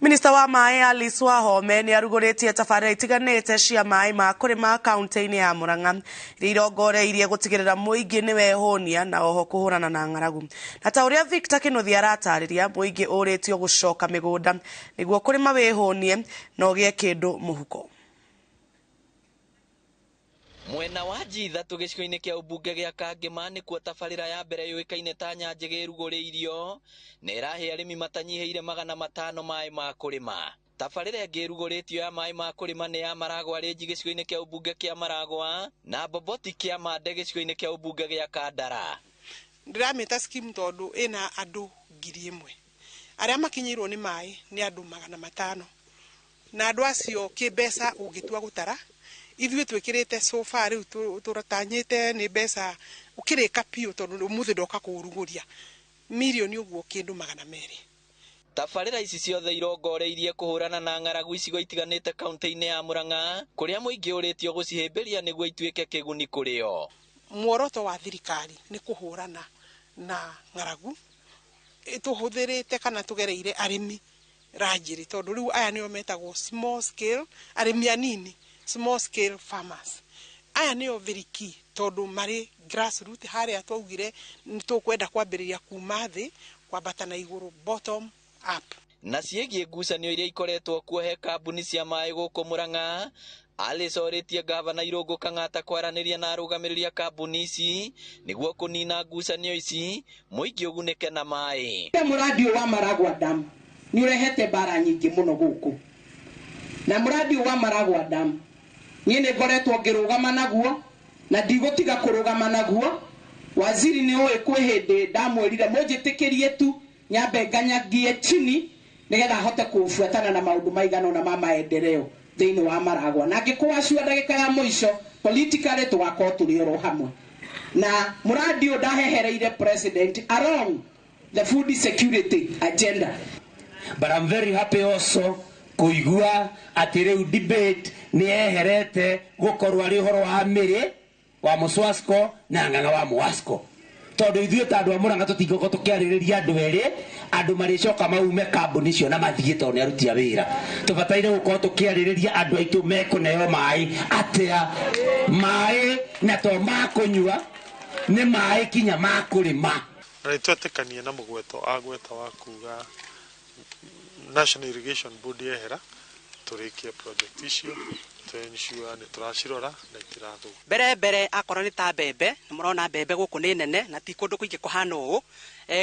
Minista wa maĩ Alice Wahome nĩ arugũrĩtie tabarĩra itiganĩte cia maĩ ma kũrĩma kaunti-inĩ ya Murang'a iria irongoreirie gũtigĩrĩra mũingĩ nĩ wehũnia na oho kũhũrana na ng'aragu. Na ta ũrĩa Victor Kĩnuthia aratarĩria, mũingĩ ũrĩtio gũcoka mĩgũnda nĩguo kũrĩma wĩhũnie na ũgĩe kĩndũ mũhuko. Mwena wa G3 gĩcigo-inĩ kĩa ũmbunge gĩa Kangĩma nĩkuo tabarĩra ya mbere yũĩkaine ta Nyanjĩgĩ ĩrugũrĩirio na ĩrahe arĩmi matanyihĩire 500 maĩ ma kũrĩma. Tabarĩra ĩngĩ ĩrugũrĩtio ya maĩ ma kũrĩma nĩ ya Maragwa Rĩnji gĩcigo-inĩ kĩa ũmbunge kĩa Maragwa na Boboti kĩa Mande gĩcigo-inĩ kĩa ũmbunge gĩa Kandara. Ndĩramĩta scheme tondũ ĩna andũ 1,000 arĩa makinyĩirwo nĩ maĩ nĩ andũ 500 na andũ acio kĩmbeca ũngĩtua gũtara ithuĩ twĩkĩrĩte so far rĩu tũratanyĩte nĩ mbeca ũkĩrĩka biũ tondũ ũmũthĩ ndoka kũũrugũria mirioni ũguo kĩndũ 200. Tabarĩra ici ciothe irongoreirie kũhũrana na ng'aragu icigo itiganĩte kaunti-inĩ ya Murang'a kũrĩa mũingĩ ũrĩtio gũcihĩmbĩria nĩguo ituĩke kĩguni kũrĩ o. Muoroto wa thirikari nĩ kũhũrana na ng'aragu tũhũthĩrĩte kana tũgereire arĩmi ranjĩrĩ tondũ rĩu aya nĩo metagwo small scale arĩmi anini, small scale farmers. Aya nĩo very key tondũ marĩ grassroot harĩa twaugire nĩtũkwenda kwambĩrĩria kuma thĩ kwambata na igũrũ, bottom up. Na ciĩgiĩ ngucanio iria ikoretwo kuo he kambuni cia maĩ gũkũ Murang'a, Alice orĩtie gavana Irũngũ Kang'ata kwaranĩria na arũgamĩrĩri a kambuni ici nĩguo kũnina ngucanio ici mũingĩ ũgunĩke na maĩ. Mũradi wa Maragwa Dam nĩ ũrehete mbara nyingĩ mũno gũkũ, na mũradi wa Maragwa Dam niĩ nĩ ngoretwo ngĩrũgama naguo na ndigũtiga kũrũgama naguo. Waziri nĩ ũĩ kwĩ hĩndĩ ndamwĩrire mũnjĩtĩkĩrie tu nyambe nganyagie chini nĩgetha ahote kũbuatana na maũndũ maigana ũna ma maendeleo thĩinĩ wa Maragwa, na angĩkorwo acio ndagĩka ya mũico politically tũgakorwo tũrĩ oro hamwe. Na mũradi ũyũ ndahehereire president along the food security agenda. But I'm very happy also kuigua atĩ rĩu debate nĩ yeherete gũkorwo arĩ ũhoro wa mĩrĩ wa Mũswasco na Ng'ang'a wa Mũwasco, tondũ ithuĩ ta andũ a Murang'a tũtingĩkorwo tũkĩarĩrĩria andũ erĩ, andũ marĩcoka maume kambuni icio na mathiĩ tondũ nĩ aruti a wĩra. Tũbataire gũkorwo tũkĩarĩrĩria andũ aitũ mekũneo maĩ atĩa, maĩ na to ma kũnyua, nĩ maĩ kinya ma kũrĩma. Na nĩtwetĩkania na mũgweto agweta wa kuga National Irrigation Board yehera tũrĩkie project icio to ensure nĩ tũracirora na itirathũka. Mbere akorwo nĩ ta mbembe, nĩ mũrona mbembe gũkũ nĩ nene na ti kũndũ kũingĩ kũhana ũũ.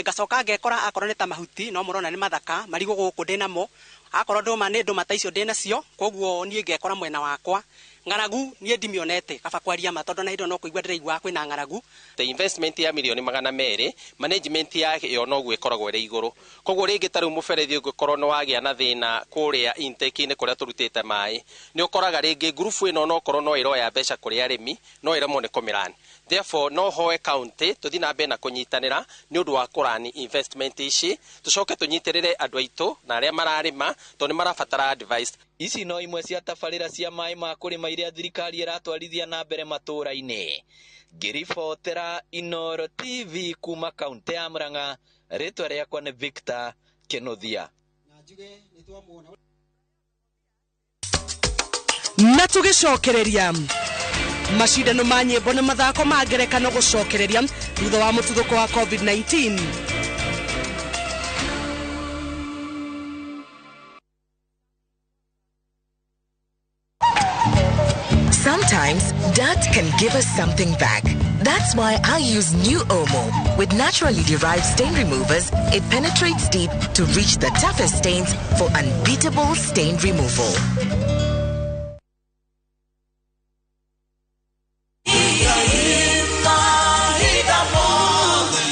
Ngacoka ngekora akorwo nĩ ta mahuti no mũrona nĩ mathaka, marigũ gũkũ ndĩnamo, akorwo ndũma nĩ ndũma ta icio ndĩnacio, koguo niĩ ngekora mwena wakwa. Ng'aragu niĩ ndimĩonete kaba kwaria ma tondũ na hĩndĩ ĩyo no kũigua ndĩraigua kwĩna ng'aragu. The investment ya milioni 200 management ya yo noguo ĩkoragwo ĩrĩ igũrũ, koguo rĩngĩ ta rĩu mũberethi ũngĩkorwo nĩ wagĩa na thĩna kũrĩa intake-inĩ kũrĩa tũrutĩte maĩ, nĩ ũkoraga rĩngĩ ngurubu ĩno nokorwo no ĩroya mbeca kũrĩ arĩmi no ĩremwo nĩ kũmĩrani. Therefore no hoe county tũthiĩ na mbere na kũnyitanĩra nĩ ũndũ wa kũrani investment ici, tũcoke tũnyitĩrĩre andũ aitũ na arĩa mararĩma tondũ nĩ marabatara advice. Ici no imwe cia tabarĩra cia maĩ ma kũrĩma iria thirikari ĩratwarithia na mbere matũũra-inĩ. Ngĩribotera Inooro TV kuma kaunti ya Murang'a, rĩtwa rĩakwa nĩ Victor Kĩnuthia. Na tũgĩcokereria macindano ma nyĩmbo na mathako ma ngerekano gũcokereria thutha wa mũtuthũko wa COVID-19. Sometimes dirt can give us something back. That's why I use new Omo. With naturally derived stain removers, it penetrates deep to reach the toughest stains for unbeatable stain removal.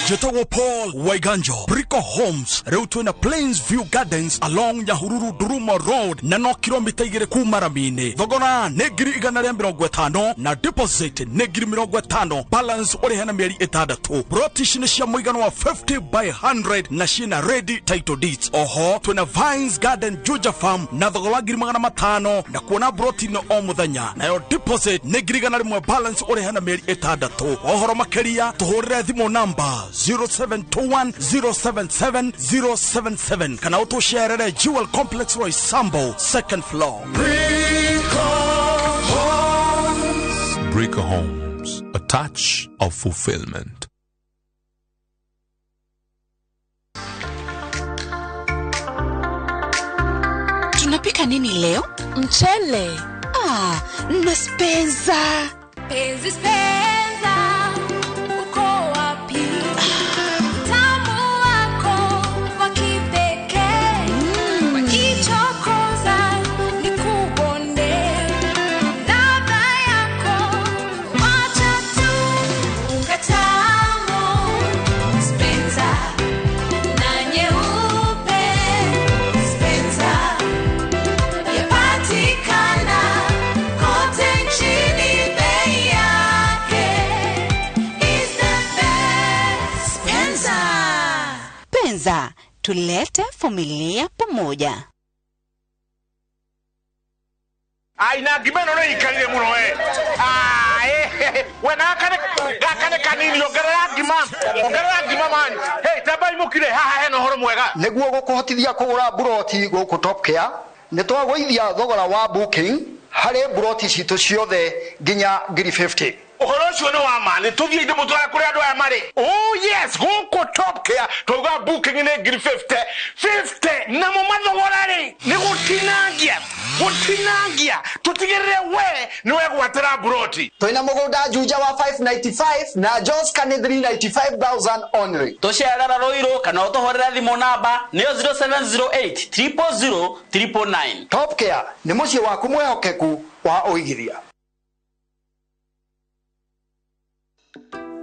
Jetagwo Paul Waiganjo, Brico Homes, riu twina Plains View Gardens along Nyahururu Duruma Road na no kilomita 2 kuma rami-inĩ. Thogora nĩ 150,000 na deposit nĩ 50,000, balance ũrĩhe na mĩeri 6. Broti ici nĩ cia mũigana wa 50 by 100 na ciĩna ready title deeds. Oho twina Vines Garden Juja Farm na thogora wa 500,000 na kuona broti no o mũthenya, nayo deposit nĩ 100,000, balance ũrĩhe na mĩeri 6. Ohoro makĩria tũhũrĩre thimũ namba 0721 077 077 kana ũtũcerere Jewel Complex Roysambu, second floor. Brico Homes, a touch of fulfillment. Tunapika nini leo? Mchele. Ah, na spenza. Penzi spenza, uko wapi? Tamu wako wa kipekee. Wakichokoza nikubonde. Ladha yako wacha tu. Unga tamu spenza na nyeupe spenza. Yapatikana kote nchini, bei yake is the best. Spenza. Penza, tulete familia pamoja. Aina ngima ĩno nĩ ikarire mũno we. We gaka nĩ kanini, ongerera ngima. Ongerera ngima man. Hey, tambai mũkire haha hena ũhoro mwega. Nĩguo gũkũhotithia kũgũra mburoti gũkũ Top Care, nĩ twagũithia thogora wa booking harĩ mburoti citũ ciothe nginya 50,000. Ũhoro ũcio nĩ wa ma, nĩ tũthiĩ ndĩmũtware kũrĩa andũ aya marĩ. Oh yes, gũkũ Top Care twauga booking nĩ 50,000. 50 namo mathogora rĩ nĩ gũtinangia, gũtinangia tũtigĩrĩre we nĩ wegwatĩra mburoti. Twĩna mũgũnda Juja wa 595 na Joska nĩ 395,000 only. Tũcerera Ruiru kana ũtũhũrĩre thimũ namba nĩyo 0708 000 999. Top Care nĩ mũciĩ waku mwĩhokeku wa ũigithia.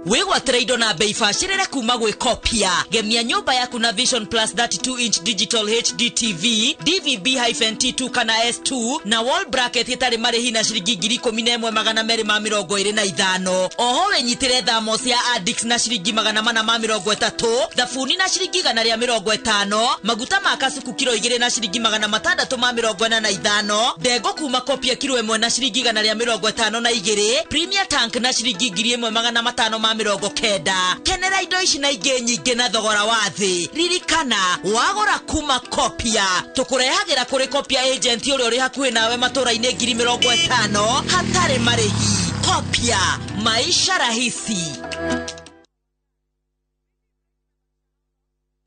Wĩgwatĩre indo na bei bacĩrĩre kuma gwĩ Kopia. Gemia nyũmba yaku na Vision Plus 32 inch digital HD TV, DVB-T2 kana S2 na wall bracket ĩtarĩ marĩhi na ciringi 11,225. Oho wĩnyitĩre thamos ya Addicts na ciringi 430, thabuni na ciringi 150, maguta ma kasuku kiro 2 na ciringi 645, ndengũ kuma Kopia kiro 1 na ciringi 152, Premier Tank na ciringi 1590. Kenera indo ici na ingĩ nyingĩ na thogora wa thĩ. Ririkana wagũra kuma Kopia tũkũrehagĩra kũrĩ Kopia agent ũrĩa ũrĩ hakuhĩ nawe matũra-inĩ 50,000 hatarĩ marĩhi. Kopia, maisha rahisi.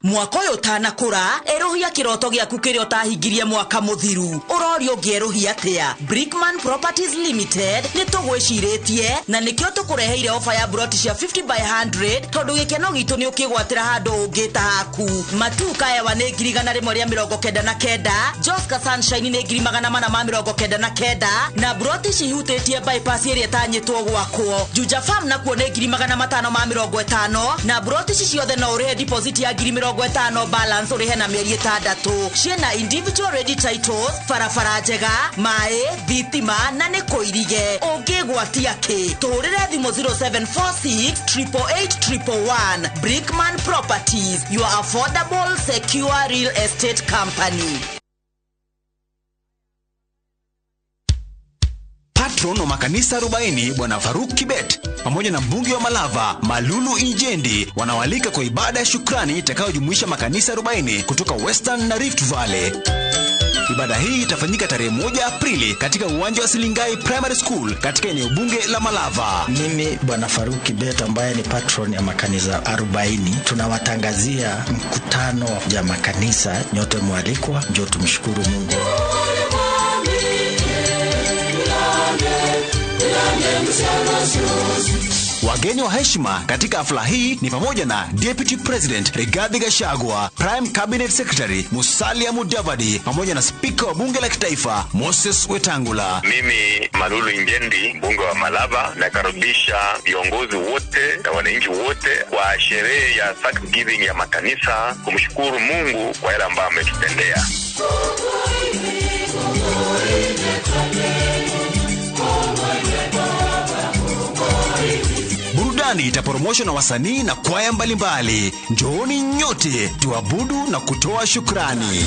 Mwaka ũyũ ũtanakũra, erũhia kĩroto gĩaku kĩrĩa ũtahingirie mwaka mũthiru. Ũrorio ũngĩerũhia atĩa? Brickman Properties Limited nĩ tũgwĩcirĩtie na nĩkĩo tũkũreheire ofa ya broti cia 50 by 100 tondũ gĩkeno gitũ nĩ ũkĩgwatĩra handũ ũngĩta haku. Matuka Hewa nĩ 199, Joska Sunshine nĩ 499 na broti cihutĩtie bypass ĩrĩa ĩtanyĩtwo gwakwo. Juja Farm nakuo nĩ 550 na broti ici ciothe no ũrĩhe deposit ya 50,000 balance ũrĩhe na mĩeri 6. Ciĩna individual ready titles, barabara njega, maĩ, thitima na nĩ kũirige. Ũngĩgwatia kĩ? Tũhũrĩre thimũ 0746 888 111. Brickman Properties, your affordable, secure real estate company. Patron wa makanisa 40 Bwana Faruk Kibet pamoja na mbunge wa Malava Malulu Injendi wanawalika kwa ibada ya shukrani itakayojumuisha makanisa 40 kutoka Western na Rift Valley. Ibada hii itafanyika tarehe 1 Aprili katika uwanja wa Silingai Primary School katika eneo bunge la Malava. Mimi Bwana Faruk Kibet ambaye ni patron ya makanisa 40, tunawatangazia mkutano ya makanisa. Nyote mwalikwa, njoo tumshukuru Mungu. Wageni wa heshima katika hafla hii ni pamoja na Deputy President Rigathi Gachagua, Prime Cabinet Secretary Musalia Mudavadi pamoja na Spika wa Bunge la Kitaifa Moses Wetangula. Mimi Malulu Injendi, mbunge wa Malava, nakaribisha viongozi wote na wananchi wote kwa sherehe ya Thanksgiving ya makanisa, kumshukuru Mungu kwa yale ambayo ametutendea. Burudani itaporomoshwa na wasanii na kwaya mbalimbali. Njooni nyote tuabudu na kutoa shukrani.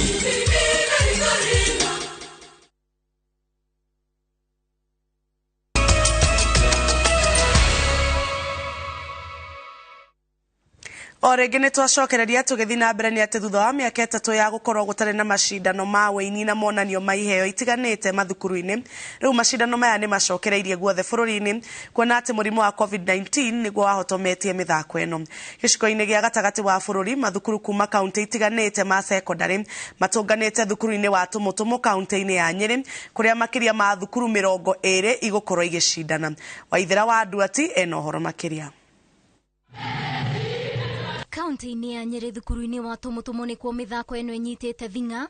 O rĩngĩ nĩ twacokereria tũgĩthiĩ na mbere nĩ atĩ thutha wa mĩaka 3 ya gũkorwo gũtarĩ na macindano ma wĩini na monanio ma iheo itiganĩte mathukuru-inĩ, rĩu macindano maya nĩ macokereirie guothe bũrũri-inĩ kuona atĩ mũrimũ wa COVID-19 nĩguo wahotometie mĩthako ĩno. Gĩcigo-inĩ gĩa gatagatĩ wa bũrũri, mathukuru kuma kaunti itiganĩte ma sekondarĩ matũnganĩte thukuru-inĩ wa Tũmũtũmũ kaunti-inĩ ya Nyĩrĩ, kũrĩa makĩria ma thukuru 20 igũkorwo igĩcindana. Waithera wa Nduati ena ũhoro makĩria. Kaunti-inĩ ya Nyĩrĩ thukuru-inĩ wa Tũmũtũmũ nĩkuo mĩthako ĩno ĩnyitĩte thing'a,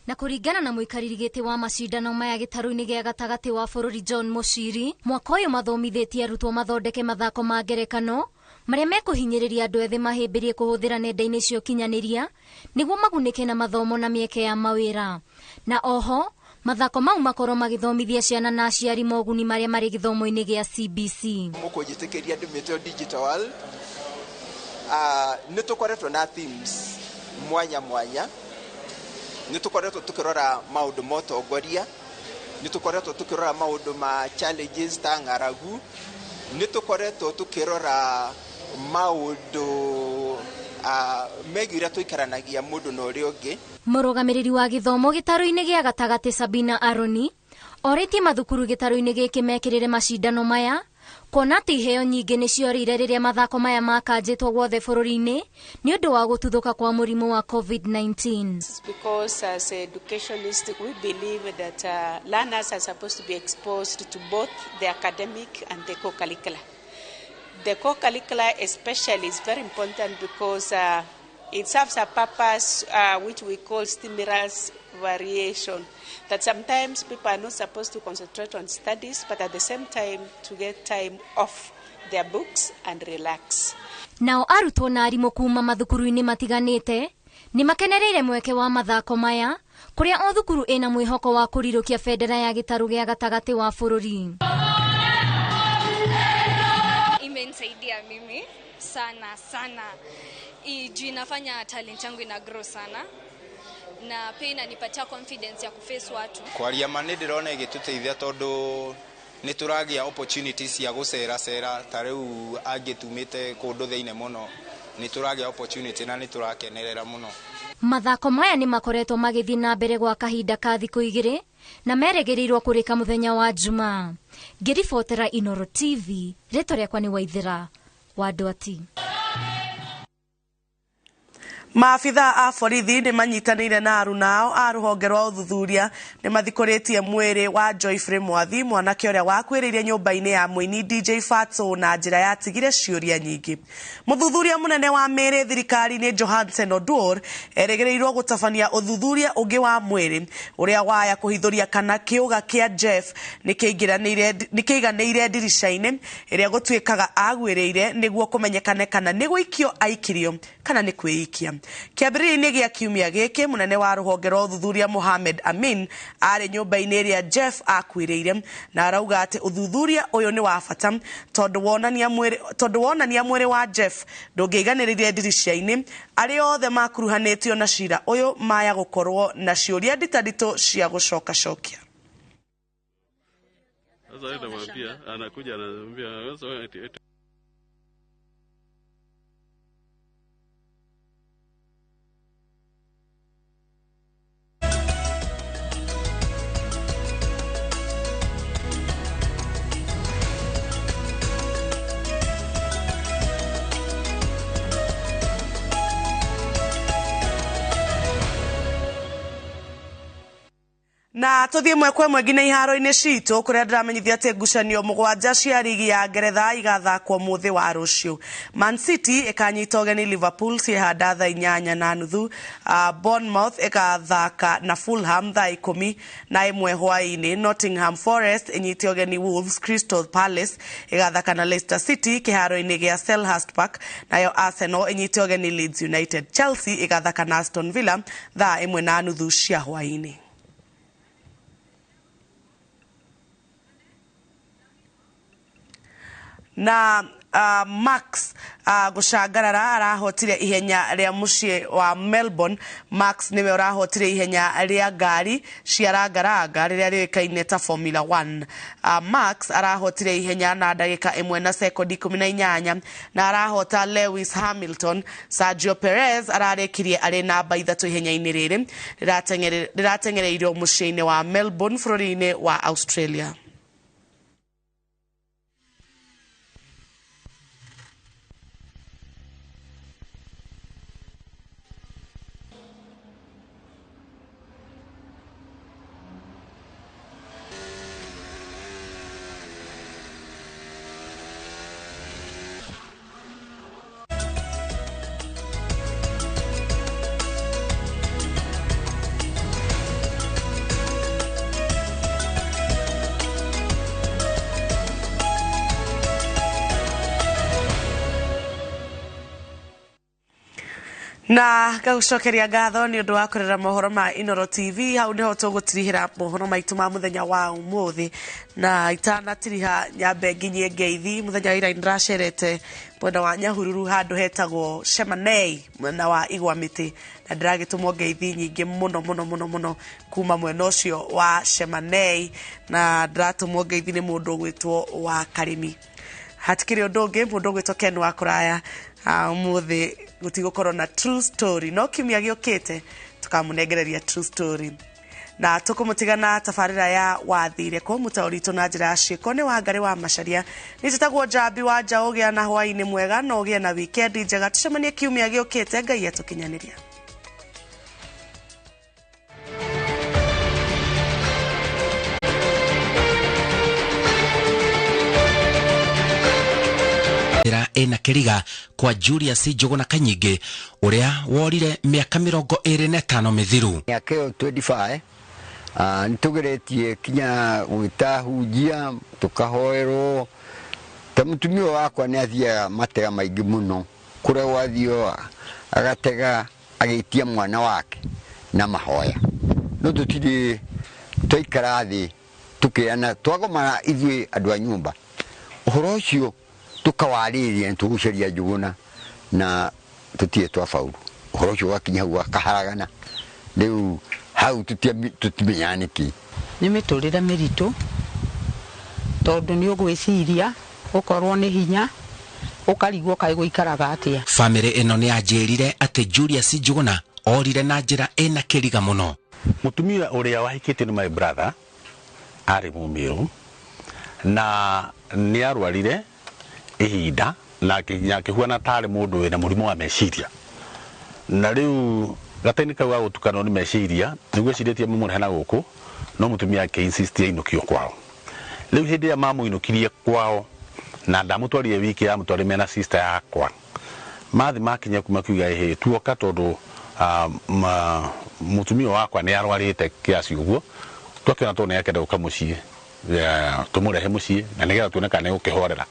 na kũringana na mũikarĩri gĩtĩ wa macindano maya gĩtarũ-inĩ gĩa gatagatĩ wa bũrũri John Mũciri, mwaka ũyũ mathomithĩtie arutwo mathondeke mathako ma ngerekano marĩa mekũhinyĩrĩria andũ ethĩ mahĩmbĩrie kũhũthĩra nenda-inĩ cia ũkinyanĩria nĩguo magunĩke na mathomo na mĩeke ya mawĩra, na oho mathako mau makorwo magĩthomithia ciana na aciari moguni marĩa marĩ gĩthomo-inĩ gĩa CBC. Mũkũnjĩtĩkĩria ndĩmĩte digital world. Nĩ tũkoretwo na themes mwanya mwanya, nĩ tũkoretwo tũkĩrora maũndũ ma ũtongoria, nĩ tũkoretwo tũkĩrora maũndũ ma challenges ta ng'aragu, nĩ tũkoretwo tũkĩrora maũndũ megiĩ ũrĩa tũikaranagia mũndũ na ũrĩa ũngĩ. Mũrũgamĩrĩri wa gĩthomo gĩtarũ-inĩ gĩa gatagatĩ Sabina Aroni orĩtie mathukuru gĩtarũ-inĩ gĩkĩ mekĩrĩre macindano maya kuona atĩ iheo nyingĩ nĩ ciorĩire rĩrĩa mathako maya makanjĩtwo guothe bũrũri-inĩ nĩ ũndũ wa gũtuthũka kwa mũrimũ wa COVID-19. Because as educationists we believe that learners are supposed to be exposed to both the academic and the co-curricular. The co-curricular especially is very important because it serves a purpose which we call stimulus variation, that sometimes people are not supposed to concentrate on studies, but at the same time to get time off their books and relax. Nao arutwo na arimũ kuma mathukuru-inĩ matiganĩte nĩ makenereire mweke wa mathako maya kũrĩa o thukuru ĩna mwĩhoko wa kũrirũkia bendera ya gĩtarũ gĩa gatagatĩ wa bũrũri. Imenisaidia mimi sana sana. Juu inafanya talent yangu ina grow sana na pia inanipatia confidence ya kuface watu. Kwaria ma nĩ ndĩrona ĩgĩtũteithia tondũ nĩ tũragĩa opportunities cia gũcera cera ta rĩu angĩ tumĩte kũndũ thĩinĩ mũno, nĩ tũragĩa opportunity na nĩ tũrakenerera mũno. Mathako maya nĩ makoretwo magĩthiĩ na mbere gwa kahinda ka thikũ 2 na merĩgĩrĩirwo kũrĩka mũthenya wa Jumaa. Ngĩribotera Inoro TV, rĩtwa rĩakwa nĩ Waithera wa Nduati. Maabitha a borithi nĩ manyitanĩire na arunao a rũhonge rwa ũthuthuria nĩ mathikũrĩtie mwĩrĩ wa Joyfrey Mwathi, mwanake ũrĩa wakuĩrĩire nyũmba-inĩ ya mũini DJ Fatso na njĩra yatigire ciũria nyingĩ. Mũthuthuria mũnene wa mĩĩrĩ thirikari-inĩ Johansen Oduor erĩgĩrĩirwo gũtabania ũthuthuria ũngĩ wa mwĩrĩ ũrĩa waya kũhithũria kana kĩũga kĩa Jeff nĩ kĩiganĩire ndirica-inĩ ĩrĩa gũtuĩkaga agwĩrĩire nĩguo kũmenyekane kana nĩ gũikio aikirio kana nĩ kwĩikia. Kĩambĩrĩria-inĩ gĩa kiumia gĩkĩ, mũnene wa rũhonge rwa ũthuthuria Mohamed Amin arĩ nyũmba-inĩ ĩrĩa Jeff akuĩrĩire na arauga atĩ ũthuthuria ũyũ nĩ wa bata tondũ wonania mwĩrĩ wa Jeff ndũngĩiganĩrĩire ndirica-inĩ. Arĩa othe makuruhanĩtio na cira ũyũ maya gũkorwo na ciũria nditanditũ cia gũcokacokia. Sasa anakuja anamwambia Na tuthie mwe kwa mwe nginya iharo-inĩ citũ kũrĩa ndĩramenyithia atĩ ngucanio mũgwanja cia rigi ya Ngeretha igathakwo mũthĩ wa rũciũ. Man City ĩkanyita ũgeni Liverpool ciĩhanda thaa 8:30. Bournemouth ĩgathaka na Fulham thaa 11 hwaĩ-inĩ. Nottingham Forest ĩnyite ũgeni Wolves. Crystal Palace ĩgathaka na Leicester City kĩharo-inĩ gĩa Selhurst Park, nayo Arsenal ĩnyite ũgeni Leeds United. Chelsea ĩgathaka na Aston Villa thaa 1:30 cia hwaĩ-inĩ. Na Max gucangarara arahotire ihenya ria muciĩ wa Melbourne. Max niwe urahotire ihenya ria ngari cia rangaranga riria riũĩkaine ta Formula 1. Max arahotire ihenya na ndagĩka 1 na sekondi 18 na arahota Lewis Hamilton. Sergio Perez ararĩkirie arĩ namba 3 ihenya-inĩ rĩrĩ rĩratengereirio muciĩ-inĩ wa Melbourne bũrũri-inĩ wa Australia. Na ngagucokeria ngatho ni undu wa kurera mohoro ma Inoro TV. Hau niho tugutirihira mohoro maitu ma muthenya wa umuthi, na itanatiriha nyambe nginyie ngeithi. Muthenya wa ira ndiracerete mwena wa Nyahururu handu hetagwo Shemanei mwena wa Igwa Miti, na ndiragitumwo ngeithi nyingi muno muno muno muno kuma mwena ucio wa Shemanei, na ndiratumwo ngeithi ni mundu ugwitwo wa Karimi. Hatikiri undu ungi, mundu ugwitwo Ken wa Kuraya umuthi gutigukorwo na true story, no kiumia giukite tukamunengereria true story. Na tukumutigana tabarira ya wathire ko mutauritu na njira ya ciiko ni Wangari wa Macharia. Ni njitagwo Njambi wa Nja. Ugia na hwaini mwega na ugie na weekend njega. Tucemanie kiumia giukite, Ngai atukinyaniria. Ena kiriga kwa Julius Njuguna Kanyingi uria worire miaka 25 mithiru. Miaka ĩyo 25 nitugeretie kinya gwĩtahunjia tukahoerwo. Ta mũtumia wakwa nĩ athiaga matega maingĩ mũno, kũrĩa gwathio agatega agĩtia mwana wake na mahoya. No tũtirĩ twaikara thĩ tũkĩana twagomana ithuĩ andũ a nyũmba ũhoro ũcio tukawarĩria nĩtũgũcaria Njuguna na tũtirĩ twabauru. Ũhoro ũcio wakinya hau wakaharagana, rĩu hau tũtimenyaga nĩkĩ. Nĩ mĩtũrĩre mĩritũ tondũ nĩ ũgwĩciria ũkorwo nĩ hinya ũkarigwo kaĩ gũikaraga atĩa. Bamĩrĩ ĩno nĩ yanjĩrire atĩ Julius Njuguna orire na njĩra ĩna kĩriga mũno. Mũtumia ũrĩa wahikĩtio nĩ my brother arĩ Mũmĩrũ na nĩ arwarire ihinda na akĩhuana tarĩ mũndũ wĩna mũrimũ wa meciria, na rĩu gatainĩ kau ga gũtukanwo nĩ meciria nĩguo ecirĩtie mamũrehe na gũkũ, no mũtumia akĩ-insist ainũkio kwao. Rĩu hĩndĩ ĩrĩa mamũinũkirie kwao na ndamũtwarire wiki yamũtwarire mena sister yakwa, mathi makinya kuma kiuga ĩhĩ tuoka tondũ mũtumia wakwa nĩ arwarĩte kiasi ũguo, twakĩona tondũ nĩ akenda gũka mũciĩ tũmũrehe mũciĩ na nĩgetha tuone kana nĩegũkĩhorera.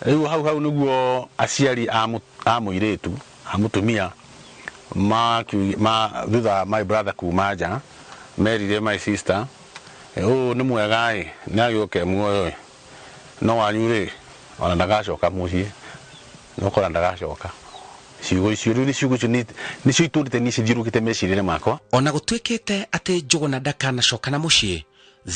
Rĩu hau hau nĩguo aciari a mũirĩtu a mũtumia ma thutha my brother kuma nja merire my sister, ũũ nĩ mwega ĩ, nĩ agĩũke muoyo ĩ, no wanyu rĩ ona ndagacoka mũciĩ, nĩũkora ndagacoka. Ciugo icio rĩu nĩ ciugo icio nĩcio itũrĩte niĩ cithiũrũkĩte meciria-inĩ makwa. Ona gũtuĩkĩte atĩ Njuguna ndakanacoka na mũciĩ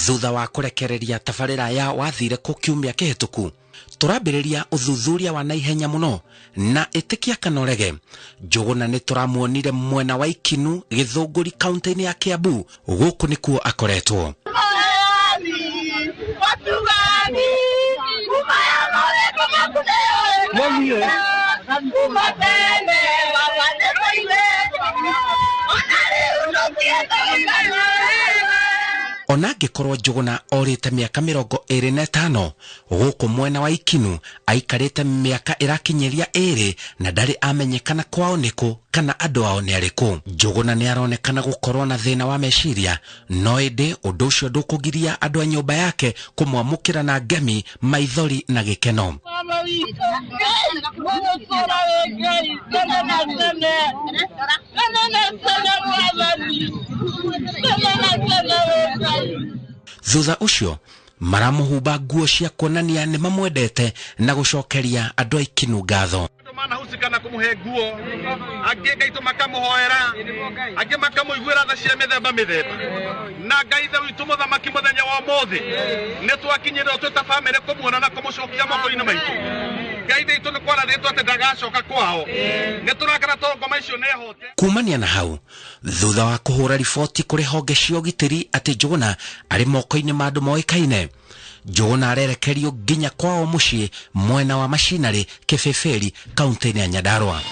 thutha wa kũrekereria tabarĩra ya wathire kũ kiumia kĩhĩtũku, tũrambĩrĩria ũthuthuria wa naihenya mũno na ĩtĩkia kana ũrege. Njuguna nĩ tũramuonire mwena wa Ikinu Gĩthũngũri kaunti-inĩ ya Kiambu. Gũkũ nĩkuo akoretwo. Ona angĩkorwo Njũgũna orĩte mĩaka 25 gũkũ mwena wa Ikinu aikarĩte mĩaka ĩrakinyĩria 2 na ndarĩ amenyekana kwao nĩkũ kana andũ ao nĩ arĩkũ. Njũgũna nĩ aronekana gũkorwo na thĩna wa meciria, no ĩndĩ ũndũ ũcio ndũkũgiria andũ a nyũmba yake kũmwamũkĩra na ngemi, maithori na gĩkeno. Thutha ũcio maramũhumba nguo cia kuonania nĩ mamwendete na gũcokeria andũ a Ikinu ngatho. Manahusika na kumuhe nguo, angĩ Ngai makamuhoera, angĩ makamũiguĩra tha cia mĩthemba mĩthemba. Na Ngai ithe witũ mũthamaki mũthenya wa ũmũthĩ nĩ twakinyĩrĩrwo twĩ ta bamĩrĩ kũmuona na kũmũcokia moko-inĩ maitũ. Ngai ithe witũ nĩ kwarathĩtwo atĩ ndagacoka kwao. Nĩ tũrakena tondũ ngoma icio nĩ hote. Kumania na hau, thutha wa kũhũra riboti kũrĩ honge cia ũgitĩri atĩ Njũgũna arĩ moko-inĩ ma andũ moĩkaine, Njũgũna arerekerio nginya kwao mũciĩ mwena wa Macinarĩ, Kĩbĩbĩri, kaunti-inĩ ya Nyandarua.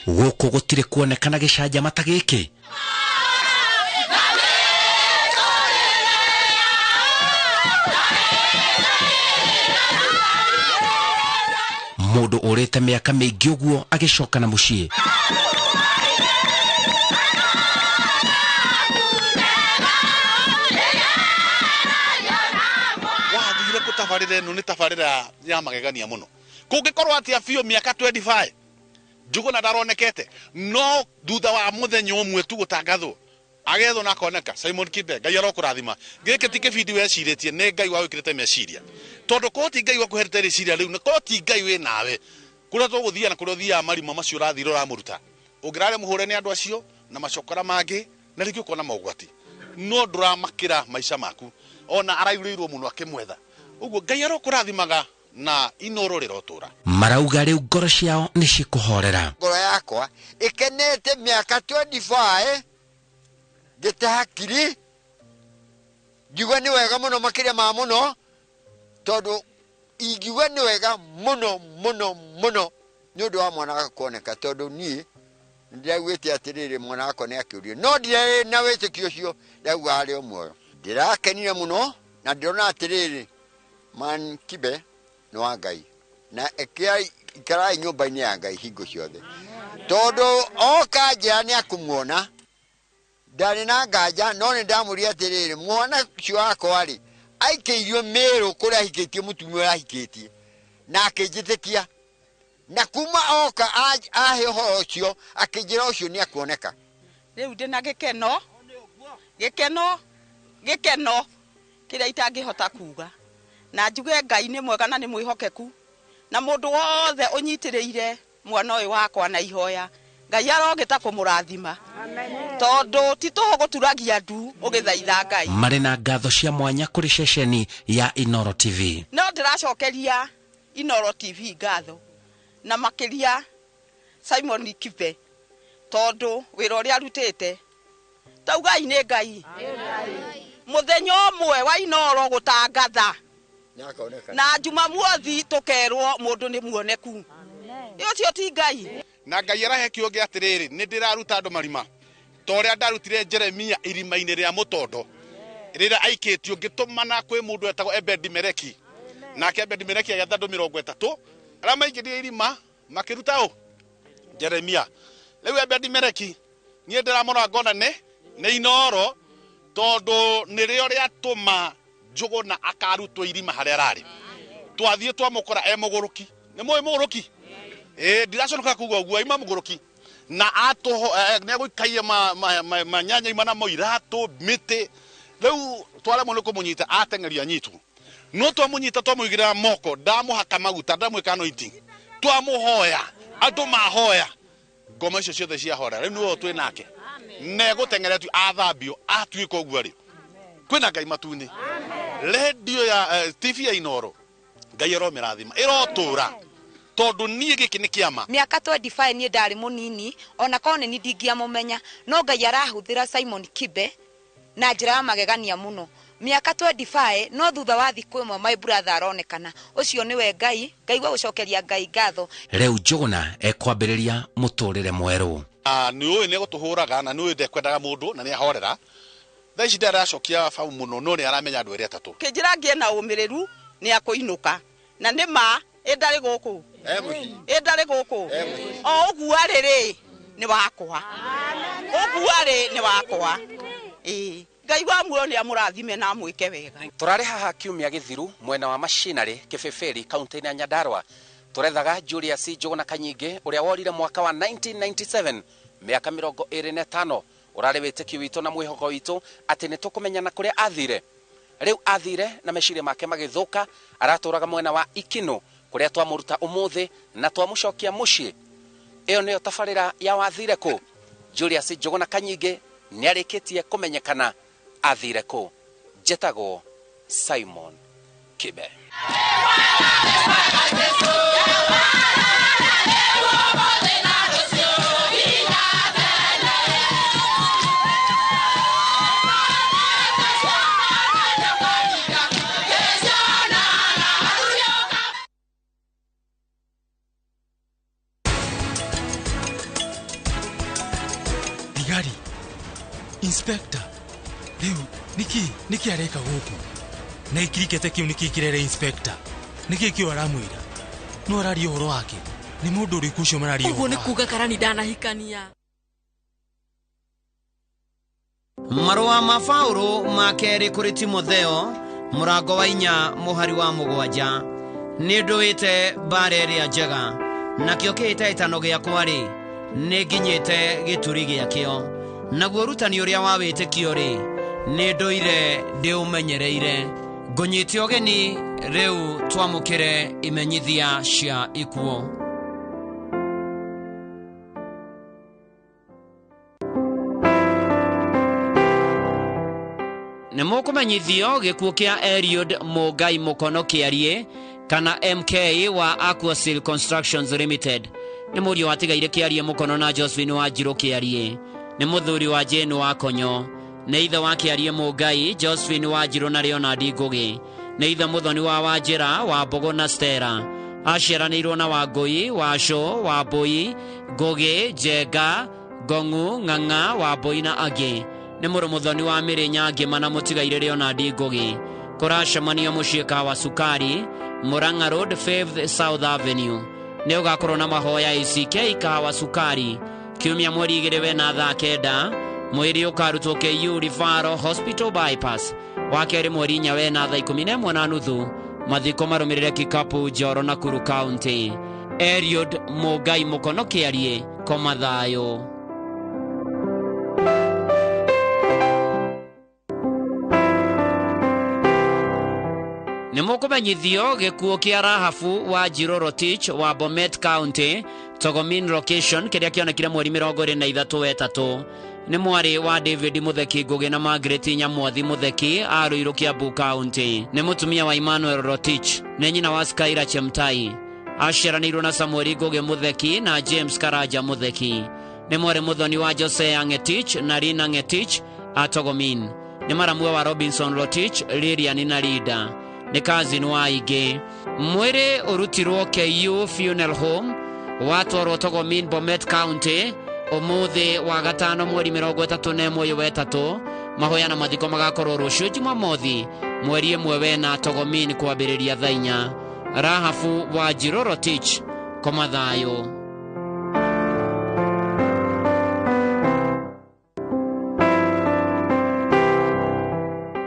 Gũkũ gũtirĩ kuonekana gĩcanjama ta gĩkĩ. Mũndũ ũrĩte mĩaka mĩingĩ ũguo agĩcoka na mũciĩ. Wathire kũtabarĩra ĩno nĩ tabarĩra ya magegania mũno. Kũngĩkorwo atĩa biũ mĩaka 25 Njũgũna ndaronekete, no thutha wa mũthenya ũmwe tu gũtangathwo agethwo na akoneka. Simon Kibe, Ngai arokũrathima. Gĩkĩ ti kĩbindi wecirĩtie, nĩ Ngai wagwĩkĩrĩte meciria. Tondũ korwo ti Ngai wakũherete rĩciria rĩu, korwo ti Ngai wĩ nawe, kũrĩa tũgũthiĩ na kũrĩa ũthiaga marima macio ũrathire ũramũruta, ũngĩrarĩa mũhũre nĩ andũ acio na macokora mangĩ na rĩngĩ ũkona mogwati, no ndũramakĩra maica maku. Ona araurĩirwo mũno akĩmwetha. Ũguo Ngai arokũrathimaga na Inoro rĩrotũra. Marauga rĩu ngoro ciao nĩ cikũhorera. Ngoro yakwa ĩkenete mĩaka 25 ngĩte hakiri, ngiuga nĩ wega mũno makĩria ma mũno, tondũ ingiuga nĩ wega mũno mũno mũno nĩ ũndũ wa mwana wakwa kuoneka, tondũ niĩ nĩndĩraugĩte atĩrĩrĩ, mwana wakwa nĩ akĩũrio, no ndirarĩ na wĩtĩkio ũcio, ndauga arĩ o muoyo. Ndĩrakenire mũno na ndĩrona atĩrĩrĩ, Man Kibe nĩ wa Ngai, na ikarai nyũmba-inĩ ya Ngai hingo ciothe, tondũ oka njĩra nĩ akũmuona. Ndarĩ na nganja, no nĩ ndamũria atĩrĩrĩ, mwana ũcio wakwa rĩ, aikĩirio Mĩrũ kũrĩa ahikĩtie mũtumia ũrĩa ahikĩtie, na akĩnjĩtĩkia, na kuma oka ahe ũhoro ũcio, akĩnjĩra ũcio nĩ akuoneka. Rĩu ndĩna gĩkeno, gĩkeno, gĩkeno kĩrĩa itangĩhota kuga, na njuge Ngai nĩ mwega na nĩ mwĩhokeku, na mũndũ wothe ũnyitĩrĩire mwana ũyũ wakwa na ihoya, Ngai arogĩta kũmũrathima, tondũ ti tũhũ gũturagia ndu ũgĩthaitha Ngai. Marĩ na ngatho cia mwanya kũrĩ ceceni ya Inoro TV. No ndĩracokeria Inoro TV ngatho, na makĩria Simon Kibe, tondũ wĩra ũrĩa arutĩte taugai nĩ Ngai. Mũthenya ũmwe wa Inoro gũtangatha na Jumamothi tũkerwo mũndũ nĩ muoneku, ũcio ti Ngai. Na Ngai arahe kiugo atĩrĩrĩ, nĩ ndĩraruta andũ marima ta ũrĩa ndarutire Jeremia irima-inĩ rĩa mũtondo rĩrĩa aikĩtio, ngĩtũmana kwĩ mũndũ wetagwo Ebedi-Meleki, nake Ebedi-Meleki agĩatha andũ 30 arĩa maingĩrire irima makĩruta ũ Jeremia. Rĩu Ebedi-Meleki niĩ ndĩramũrora ngona nĩ Inoro, tondũ nĩrĩo rĩatũma Njũgũna akarutwo irima harĩa ararĩ. Twathiĩ twamũkora e mũgũrũki. Nĩ mũĩ mũgũrũki? Ndiraconoka kuga ũguo, aima mũgũrũki na atũho nĩ agũikaia manyanya ima namo iratũ mĩtĩ. Rĩu twaremwo nĩ kũmũnyita, ateng'eria anyitwo, no twamũnyita twamũigĩrĩra moko, ndamũhaka maguta, ndamwĩka anointing, twamũhoya, andũ mahoya, ngoma icio ciothe ciahora. Rĩu nĩwe twĩ nake, na egũteng'era tu athambio atuĩka ũguo rĩ, kwĩna Ngai matu-inĩ. Redio ya TV ya Inoro, Ngai aromĩrathima, ĩrotũra, tondũ niĩ gĩkĩ nĩ kĩama. Mĩaka 25 niĩ ndarĩ mũnini, ona korwo nĩ niĩ ndingĩamũmenya, no Ngai arahũthĩra Simon Kibe na njĩra ya magegania mũno. Mĩaka 25 no thutha wa thikũ ĩmwe my brother aronekana. Ũcio nĩwe Ngai, ngaigua gũcokeria Ngai ngatho. Rĩu Njũgũna ekwambĩrĩria mũtũrĩre mwerũ. Nĩ ũĩ nĩ egũtũhũraga na nĩ ũĩ ndekwendaga mũndũ na nĩ ahorera. Thaa ici ndaracokia bau mũno no nĩ aramenya andũ erĩ atatũ. Kĩnjĩra ngĩe na ũmĩrĩru nĩ akũinũka. Na nĩ ma ĩ ndarĩ gũkũ. Ĩ ndarĩ gũkũ. O ũguo arĩ rĩ nĩ wakwa. Ũguo arĩ nĩ wakwa. Ĩ Ngai wa muoyo nĩ amũrathime na amwĩke wega. Tũrarĩ haha kiumia gĩthiru mwena wa Machinery Kĩbĩbĩri kaunti-inĩ ya Nyandarua. Tũrethaga Julius Njũgũna Kanyingĩ ũrĩa worire mwaka wa 1997 mĩaka 25. Ũrarĩ wĩtĩkio witũ na mwĩhoko witũ atĩ nĩ tũkũmenyana kũrĩa athire. Rĩu athire na meciria make magĩthũka, aratũraga mwena wa Ikino kũrĩa twamũruta ũmũthĩ na twamũcokia mũciĩ. Ĩyo nĩyo tabarĩra ya wathire kũ. Julius Njũgũna Kanyingĩ nĩarĩkĩtie kũmenyekana athire kũ. Njetagwo Simon Kibe. Thigari, inspector, rĩu nĩkĩ areka gũkũ? Na ikirikete kĩu nĩkĩ kĩrere inspector? Nĩkĩ kĩu aramwĩra? No araria ũhoro wake. Nĩ mũndũ ũrĩkũ ũcio mararia Ũguo ũhoro nĩ wake? kuga Karani ndanahikania. Marũa ma Paũlũ ma kerĩ kũrĩ Timotheo mũrango wa 4 mũhari wa 7. Nĩ ndũĩte mbara ĩrĩa njega, nakĩo kĩhĩtahĩtano gĩakwa-rĩ, nĩ nginyĩte gĩturi gĩakĩo. Naguo ũrutani ũrĩa wa wĩtĩkio-rĩ, nĩ ndũire ndĩũmenyereire. Ngũnyite ũgeni rĩu twamũkĩre imenyithia cia ikuũ. Nĩ mũkũmenyithio gĩkuũ kĩa Eliud Mũngai Mũkono Kĩariĩ kana MK wa Aquasil Constructions Limited. Nĩ mũriũ watigaire Kĩariĩ Mũkono na Josephine wa Njirũ Kĩariĩ. Nĩ mũthuri wa Jane wa Konyo. Nĩ ithe wa Kĩariĩ Mũngai, Josephine wa Njirũ na Leonard Ngũgĩ. Nĩ ithe mũthoni wa Wanjĩra, wa Mbogo na Stella. Aciaranĩirwo na Wangũi, Wacũ, Wambũi, Ngũgĩ, Njenga, Ngong'u, Ng'ang'a, Wambũi na angĩ. Nĩ mũrũ mũthoni wa Mĩrĩnya Ngĩma na mũtigaire Leonard Ngũgĩ. Kũracemanio mũciĩ Kawa Sukari, Murang'a Road, 5th South Avenue. Nĩ ũgakorwo na mahoya ACK Kahawa Sukari kiumia mweri 2 wena thaa 9. Mwĩrĩ ũkarutwo KU Referral Hospital Bypass. Wa kerĩ mweri 4 wena thaa 11:30. Mathiko marũmĩrĩre Kikapu, Njoro na Nakuru County. Eliud Mũngai Mũkono Kĩariĩ, koma thayũ. Nĩ mũkũmenyithio gĩkuũ kĩa Rahabu wa Njirũ Rotich wa Bomet County, Togomin location, kĩrĩa kĩonekire mweri 23 wetatũ. Nĩ mwarĩ wa David Mũtheki Ngũgĩ na Margaret Nyamwathi Mũtheki a Ruiru Kiambu County. Nĩ mũtumia wa Emmanuel Rotich. Nĩ nyina wa Skyla Chemtai. Aciaranĩirwo na Samuel Ngũgĩ Mũtheki na James Karanja Mũtheki. Nĩ mwarĩ mũthoni wa Josea Ngetich na Rina Ngetich a Togomin. Nĩ maramue wa Robinson Rotich, Lilian na Linda. Nĩ cousin wa ingĩ. Mwĩrĩ ũrutirwo KU Funeral Home watwarwo Togomin Bomet County ũmũthĩ wa gatano mweri 31 wetatũ. Mahoya na mathiko magakorwo rũciũ Jumamothi mweri 1 wena Togomin kwambĩrĩria thaa 4. Rahabu wa Njirũ Rotich, koma thayũ.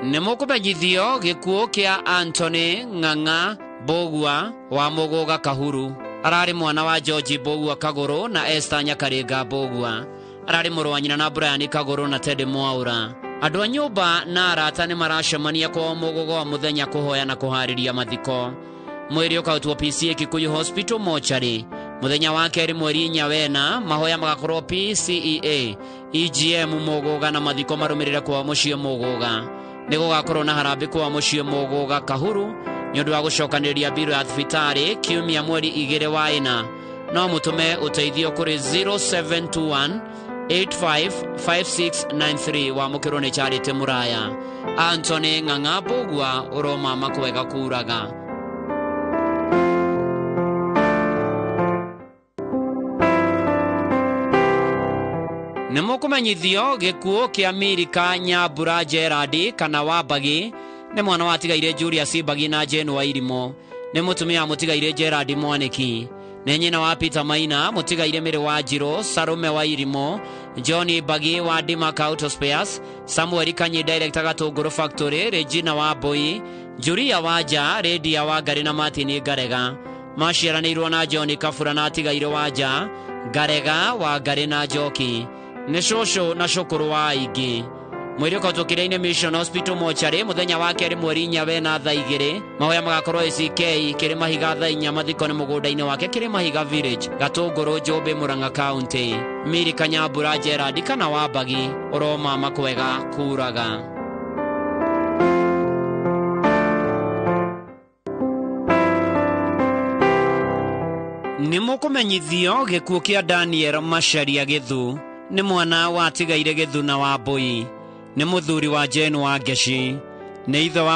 Nĩ mũkũmenyithio gĩkuũ kĩa Anthony Ng'ang'a Mbũgua wa Mũgũga Kahuru. Ararĩ mwana wa George Mbũgua Kagũrũ na Esther Nyakarĩnga Mbũgua. Ararĩ mũrũ wa nyina na Brian Kagũrũ na Teddy Mwaũra. Andũ a nyũmba na arata nĩ maracemania kwao Mũgũga wa mũthenya kũhoya na kũharĩria mathiko. Mwĩrĩ ũkarutwo PCA Kikuyu Hospital mortuary mũthenya wa kerĩ mweri 4 wena. Mahoya magakorwo PCEA EGM Mũgũga na mathiko marũmĩrĩre kwao mũciĩ Mũgũga. Nĩ gũgakorwo na harambĩ kwao mũciĩ Mũgũga Kahuru nĩ ũndũ wa gũcokanĩrĩria mbirũ ya thibitarĩ kiumia mweri 2 wa 4. No mũtũme ũteithio kũrĩ 0721 855693 wamũkĩrwo nĩ Charity Mũraya. Anthony Ng'ang'a Mbũgua ũromama kwega kuraga. Nĩ mũkũmenyithio gĩkuũ kĩa Mirika Nyambura Gerard kana Wambagi nĩ mwana watigaire Julius Mbagi na Jane Wairimo, nĩ mũtumia wa mũtigaire Gerard Mwaniki, nĩ nyina wa Peter Maina, mũtigaire Mĩrĩ wa Njirũ, Sarume wa Irimo, John Mbagi wa Dimak Auto Spares, Samuel Kanyi Director Gatũngũrũ Factory, Regina wa Mbui, Julia Wanja, Redia wa Ngarĩ na Martin Ngarega. Maciaranĩirwo na John Kabura na atigaire Wanja, Ngarega wa Ngarĩ na Njoki. Nĩ cũcũ na cũkũrũ wa aingĩ. Mwĩrĩ ũtũkĩre-inĩ Mission Hospital mochari mũthenya wa kerĩ mweri 4 wena thaa 2. Mahoya magakorwo ACK Kĩrĩmahiga thaa 4, mathiko nĩ mũgũnda-inĩ wake Kĩrĩmahiga Village, Gatũngũrũ, Njũmbĩ, Murang'a County. Miri Kanyambura Gerard kana Wambagi ũromama kwega kuraga. Nĩ mũkũmenyithio gĩkuũ kĩa Daniel Macharia Gĩthu, nĩ mwana watigaire Gĩthu na Wambui, nĩ mũthuri wa Jane wa Ngeci, nĩ ithe wa